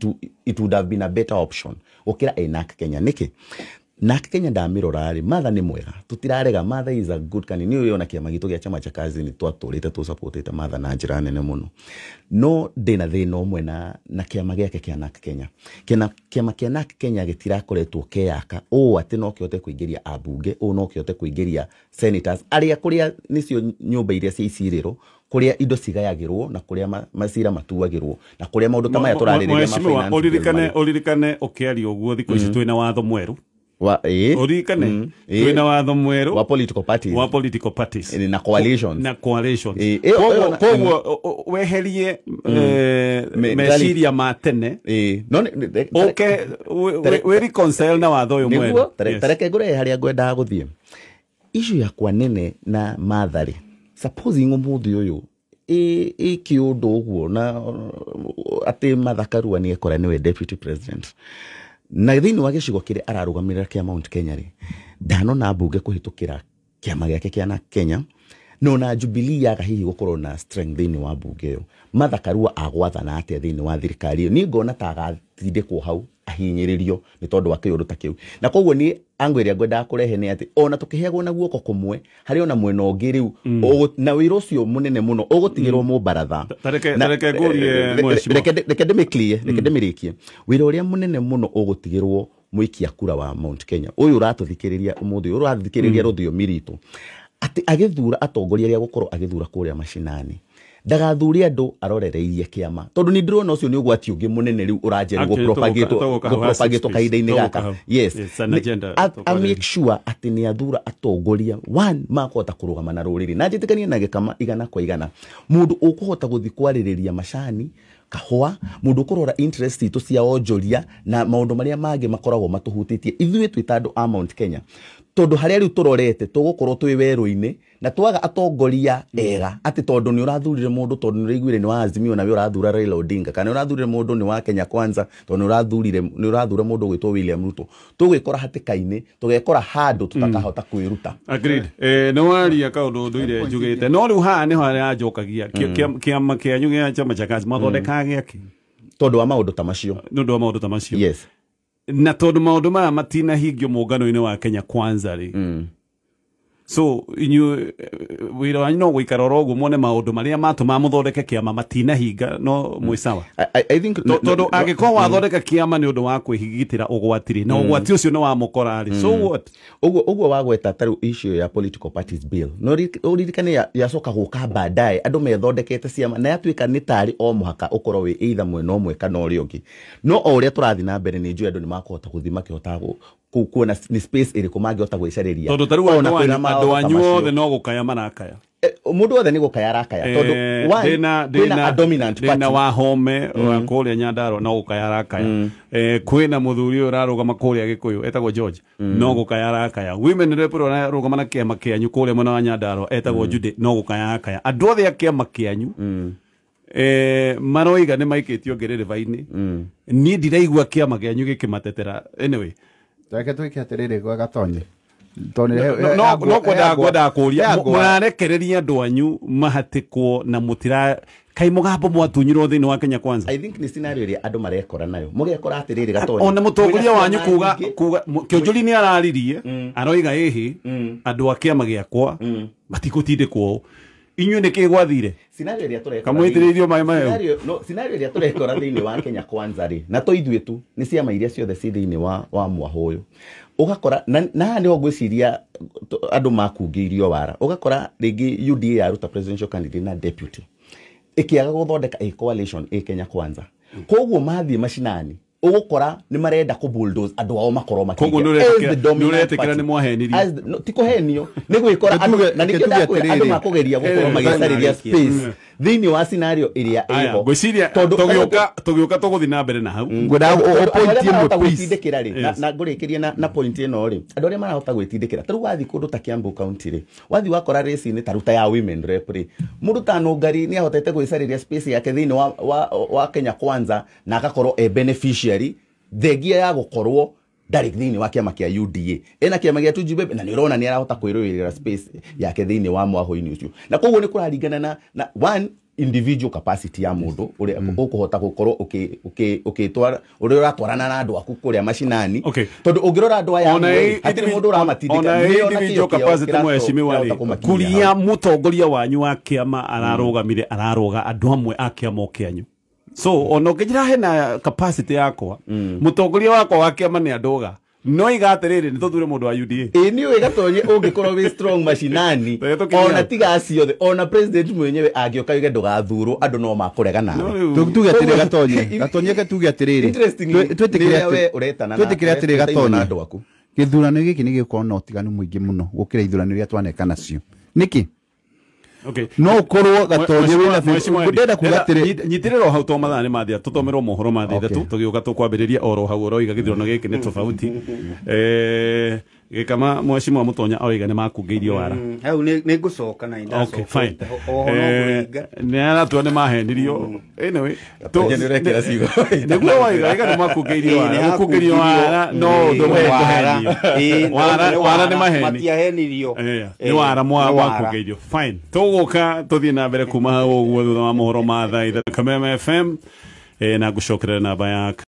S3: it would have been a better option gũkĩra ENAC Kenya. Nĩkĩ? Nake Kenya ndamirora rĩ, Martha nĩ mwega, tũtirarega, Martha is a good candidate. Nĩ ũyũ ona kĩama gitũ gĩa Chama cha Kazi nĩ twatũrĩte tũsupportĩte Martha na njĩra nene mũno, no ndĩna thĩna ũmwe na kĩama gĩake kĩa NARC Kenya. Kĩama kĩa NARC Kenya gĩtirakoretwo kĩyaka ũũ atĩ no kĩhote kũingĩria ambunge, ũũ no kĩhote kũingĩria senators arĩa kũrĩa nĩcio nyũmba iria cia icirĩro, kũrĩa indo cigayagĩrwo na kũrĩa macira matuagĩrwo na kũrĩa maũndũ ta maya tũrarĩrĩria ma finance.
S2: Ũririkane ũkĩaria ũguo thikũ ici twĩna watho mwerũ ũririkane twĩna watho mwerũ
S3: wa political parties,
S2: wa political parties
S3: na coalitions,
S2: na coalitions. Koguo weherie meciria ma tene, okay, we reconcile na watho ũyũ mwerũ.
S3: Tareke ngũrehe harĩa ngwendaga gũthiĩ. Issue yakwa nene na Martha rĩ, supposing ũmũthĩ ũyũ ĩkĩũndũ ũguo na atĩ Martha Karua nĩ ekora nĩwe deputy president, na thĩinĩ wa gĩcigo kĩrĩa ararũgamĩrĩra kĩa Mount Kenya rĩ, ndanona mbunge kũhĩtũkĩra kĩama gĩake kĩa NARC Kenya, no na Jubilee yaga hihi gũkorwo na strength thĩinĩ wa mbunge ĩyo, Martha Karua agwathana atĩa thĩinĩ wa thirikari ĩyo? Niĩ ngona ta agatindĩkwo hau ahinyĩrĩrio nĩ tondũ wa kĩũndũ ta kĩu. Na koguo niĩ ango ĩrĩa ngwendaga kũrehe nĩ atĩ ona tũkĩheagwo na guoko kũmwe, harĩ ona mwena ũngĩ rĩu na wĩra ũcio mũnene mũno ũgũtigĩrwo mũbaratha.
S2: Tareke ngũrie mheshimiwa,
S3: reke ndĩmĩclear, reke ndĩmĩrĩkie. Wĩra ũrĩa mũnene mũno ũgũtigĩrwo mũikia kura wa Mount Kenya ũyũ ũratũthikĩrĩria ũmũthĩ, ũyũ ũrathikĩrĩria rũthiomi ritũ, atĩ agĩthura atongoria arĩa gũkorwo agĩthura kũrĩa macinani, ndagathure andũ arorereirie kĩama, tondũ nĩ ndĩrona ũcio nĩ ũgwati ũngĩ mũnene rĩu ũranjĩra gũpropagate kahinda-inĩ gaka. Yes, a make sure atĩ nĩ athura atongoria one makũhota kũrũgama na rũrĩrĩ, na njĩtĩkanie na Gĩkama 100%. Mũndũ ũkũhota gũthiĩ kwarĩrĩria macani, kahũa, mũndũ ũkũrora interest itũ cia onjoria na maũndũ marĩa mangĩ makoragwo matũhutĩtie ithuĩ twĩ ta andũ a Mount Kenya, tondũ harĩa rĩu tũrorete tũgũkorwo twĩ werũ-inĩ na twaga atongoria ega, atĩ tondũ nĩ ũrathurire mũndũ tondũ nĩ ũraiguire nĩ wa Azimio na we ũrathura Raila Odinga, kana nĩ ũrathurire mũndũ nĩ wa Kenya Kwanza tondũ nĩ ũrathura mũndũ ũgwĩtwo William Ruto, tũgwĩkora hatĩka-inĩ, tũgekora handũ tũtakahota kwĩruta.
S2: Agreed. Nĩ waria kaũndũ ndũire njugĩte, no rĩu haha nĩho harĩa njokagia kĩama kĩanyu gĩa Chama cha Kazi mathondekaga gĩakĩ
S3: tondũ wa maũndũ ta macio,
S2: nĩ ũndũ wa maũndũ ta macio.
S3: Yes,
S2: na tondũ maũndũ maya matinahingio mũngano-inĩ wa Kenya Kwanza rĩ, so inyuĩ wĩra wanyu no gũikara oro ũguo muone maũndũ marĩa matũma mũthondeke kĩama matinahinga, no mwĩ sawa.
S3: I think
S2: tondũ angĩkorwo wathondeka kĩama nĩ ũndũ wa kwĩhigitĩra ũgwati rĩ, na ũgwati ũcio nĩ wamũkora rĩ, so what?
S3: Ũguo wagweta ta rĩu issue ya political parties bill, no ũririkane yacoka gũka baadaye andũ methondekete ciama na yatuĩka nĩ tarĩ o mũhaka ũkorwo wĩ either mwena ũmwe kana ũrĩa ũngĩ. No o ũrĩa tũrathiĩ na mbere nĩ njũĩ andũ nĩ makũhota gũthiĩ makĩhotaga kuona nĩ space ĩrĩkũ mangĩhota gwĩcarĩria,
S2: tondũ ta rĩu andũ anyu othe no gũkaya marakaya,
S3: mũndũ wothe nĩ gũkaya arakaya, tondũ kwĩna a dominant party.
S2: Ndĩna Wahome wa kũrĩa Nyandarua no gũkaya arakaya, kwĩna mũthuri ũyũ ũrarũgama kũrĩa Gĩkũyũ etagwo George no gũkaya arakaya, women rep ũrĩa ũrarũgama na kĩama kĩanyu kũrĩa mwena wa Nyandarua etagwo Jude no gũkaya arakaya. Andũ othe a kĩama kĩanyu maroiga nĩ maikĩtio ngerereva-inĩ. Niĩ ndiraigua kĩama kĩanyu gĩkĩmatetera. Anyway,
S1: reke twĩke atĩrĩrĩ gwa Gatonye,
S2: no kwendaga kũria mũrarekereria andũ anyu mahatĩkwo na mũtira kai mũgambo mwatunyirwo thĩinĩ wa Kenya Kwanza.
S3: I think nĩ scenario ĩrĩa andũ marekora nayo, mũgekora atĩrĩrĩ Gatonye,
S2: ona mũtongoria wanyu kuga Kĩonjori nĩ araririe aroiga ĩhĩ andũ a kĩama gĩakwa matigũtindĩkwo, inyuĩ nĩkĩ gwathire?
S3: Scenario ĩrĩa tũrekora
S2: kamũitĩrĩirio maĩ mahehu.
S3: No, scenario ĩrĩa tũrekora thĩinĩ wa Kenya Kwanza rĩ, na to ithuĩ tu, nĩ ciama iria ciothe ci thĩinĩ wa mwahũ ũyũ, ũgakora na haha nĩho ngwĩciria andũ makungĩirio wara, ũgakora rĩngĩ UDA yaruta presidential candidate na deputy ĩkĩaga gũthondeka a coalition ĩ Kenya Kwanza, koguo mathiĩ macinani ũgũkora nĩ marenda kũ bulldoze andũ ao makorwo
S2: makĩingĩra. Koguo nĩ nĩ mwahenirio?
S3: Ti kũhenio, nĩ gwĩkora andũ, na nĩkĩo ndakwĩra andũ makũgeria gũkorwo magĩcarĩria space thĩinĩ wa scenario ĩrĩa ĩho.
S2: Ngwĩciria tũgĩũka tũgũthiĩ na mbere na hau
S1: ngwendaga point ĩmwe please
S3: gwĩtindĩkĩra rĩ, na ngũrĩkĩrie na point ĩno rĩ, andũ arĩa marahota gwĩtindĩkĩra ta rĩu wathiĩ kũndũ ta Kiambu County rĩ, wathiĩ wakora race-inĩ ta ruta ya women rep rĩ, mũndũ ta Nũngari nĩ ahotete gwĩcarĩria space yake thĩinĩ wa Kenya Kwanza na agakorwo e beneficiary thengia ya gũkorwo ndarĩ thĩinĩ wa kĩama kĩa UDA, ena kĩama gĩa Tujibebe, na nĩ ũrona nĩ arahota kwĩrũĩrĩra space yake thĩinĩ wa mwahũ-inĩ ũcio. Na koguo nĩ kũraringana na one Individual capacity ya mũndũ ũrĩa ũkũhota gũkorwo ũkĩtwara ũrĩa ũratwarana na andũ aku kũrĩa macinani. Tondũ ũngĩrora andũ aya
S2: Ona
S3: amwe, hatirĩ mũndũ ũramatindĩka.
S2: Ona
S3: Nĩo na
S2: individual
S3: kĩo kĩao
S2: capacity, mheshimiwa
S3: kĩrahota
S2: rĩ,
S3: kũmakinyia
S2: kuria
S3: hau.
S2: mũtongoria wanyu wa kĩama ararũgamire, araroga andũ amwe a kĩama o kĩanyu, so ona ũngĩnjĩra hena capacity yakwa, mũtongoria wakwa wa kĩama nĩ andũga no iga atĩrĩrĩ, nĩ tũthure mũndũ wa UDA.
S3: Ĩ nĩ ũĩ, Gatonye, ũngĩkorwo wĩ strong macinani,
S2: Reke tũkinye
S3: ona
S2: hau.
S3: tiga acio othe, ona president mwenyewe angĩũka yuge ndũgathurwo, andũ no makũrega
S2: No,
S3: nawe.
S2: rĩu-
S1: Tuge atĩrĩ, Gatonye, Gatonye, ke tuge atĩrĩrĩ.
S3: Interestingly,
S1: Twĩtĩkĩre
S3: nĩ ũrĩa we ũretana
S1: twĩtĩkĩre atĩrĩ,
S3: ũretainwo na
S1: Gatonye,
S3: andũ aku.
S1: Gĩthurano gĩkĩ nĩ gĩgũkorwo na ũtiganu mũingĩ mũno gũkĩra ithurano iria twaneka nacio. Nĩkĩ? No ũkorwo, Gatonye, wĩna ndĩrenda kuga atĩrĩ
S2: Nyitĩrĩra o hau to mathaa nĩ mathia, tũthomerwo mohoro ma thaa 3, tũgĩũka tũkwambĩrĩria oro hau ũroiga gĩthurano gĩkĩ nĩ tofauti. Gĩkama mheshimiwa Mũtonya oiga nĩ makungĩirio wara.
S4: Hau nĩ ngũcoka na
S2: Okay, fine.
S4: oho no ngũringa.
S2: Nĩ aratua nĩ mahenirio. Anyway,
S3: Gatonye, nĩ ũrekĩra ciugo.
S2: Nĩguo waiga iga nĩ makungĩirio
S4: Ĩĩ, nĩ
S2: wara, gũkungĩrio wara no ũndũ ũmwe
S4: wara.
S2: kũhenio.
S4: Ĩĩ,
S2: Wara
S4: nĩ
S2: wara nĩ maheni.
S4: Matiahenirio.
S2: Nĩ wara
S4: Nĩ wara.
S2: mwakungĩirio. Fine, tũgũka tũthiĩ na mbere kuma hau ũguo thutha wa mohoro ma thaa 3, Kameme FM, na ngũcokerera namba ya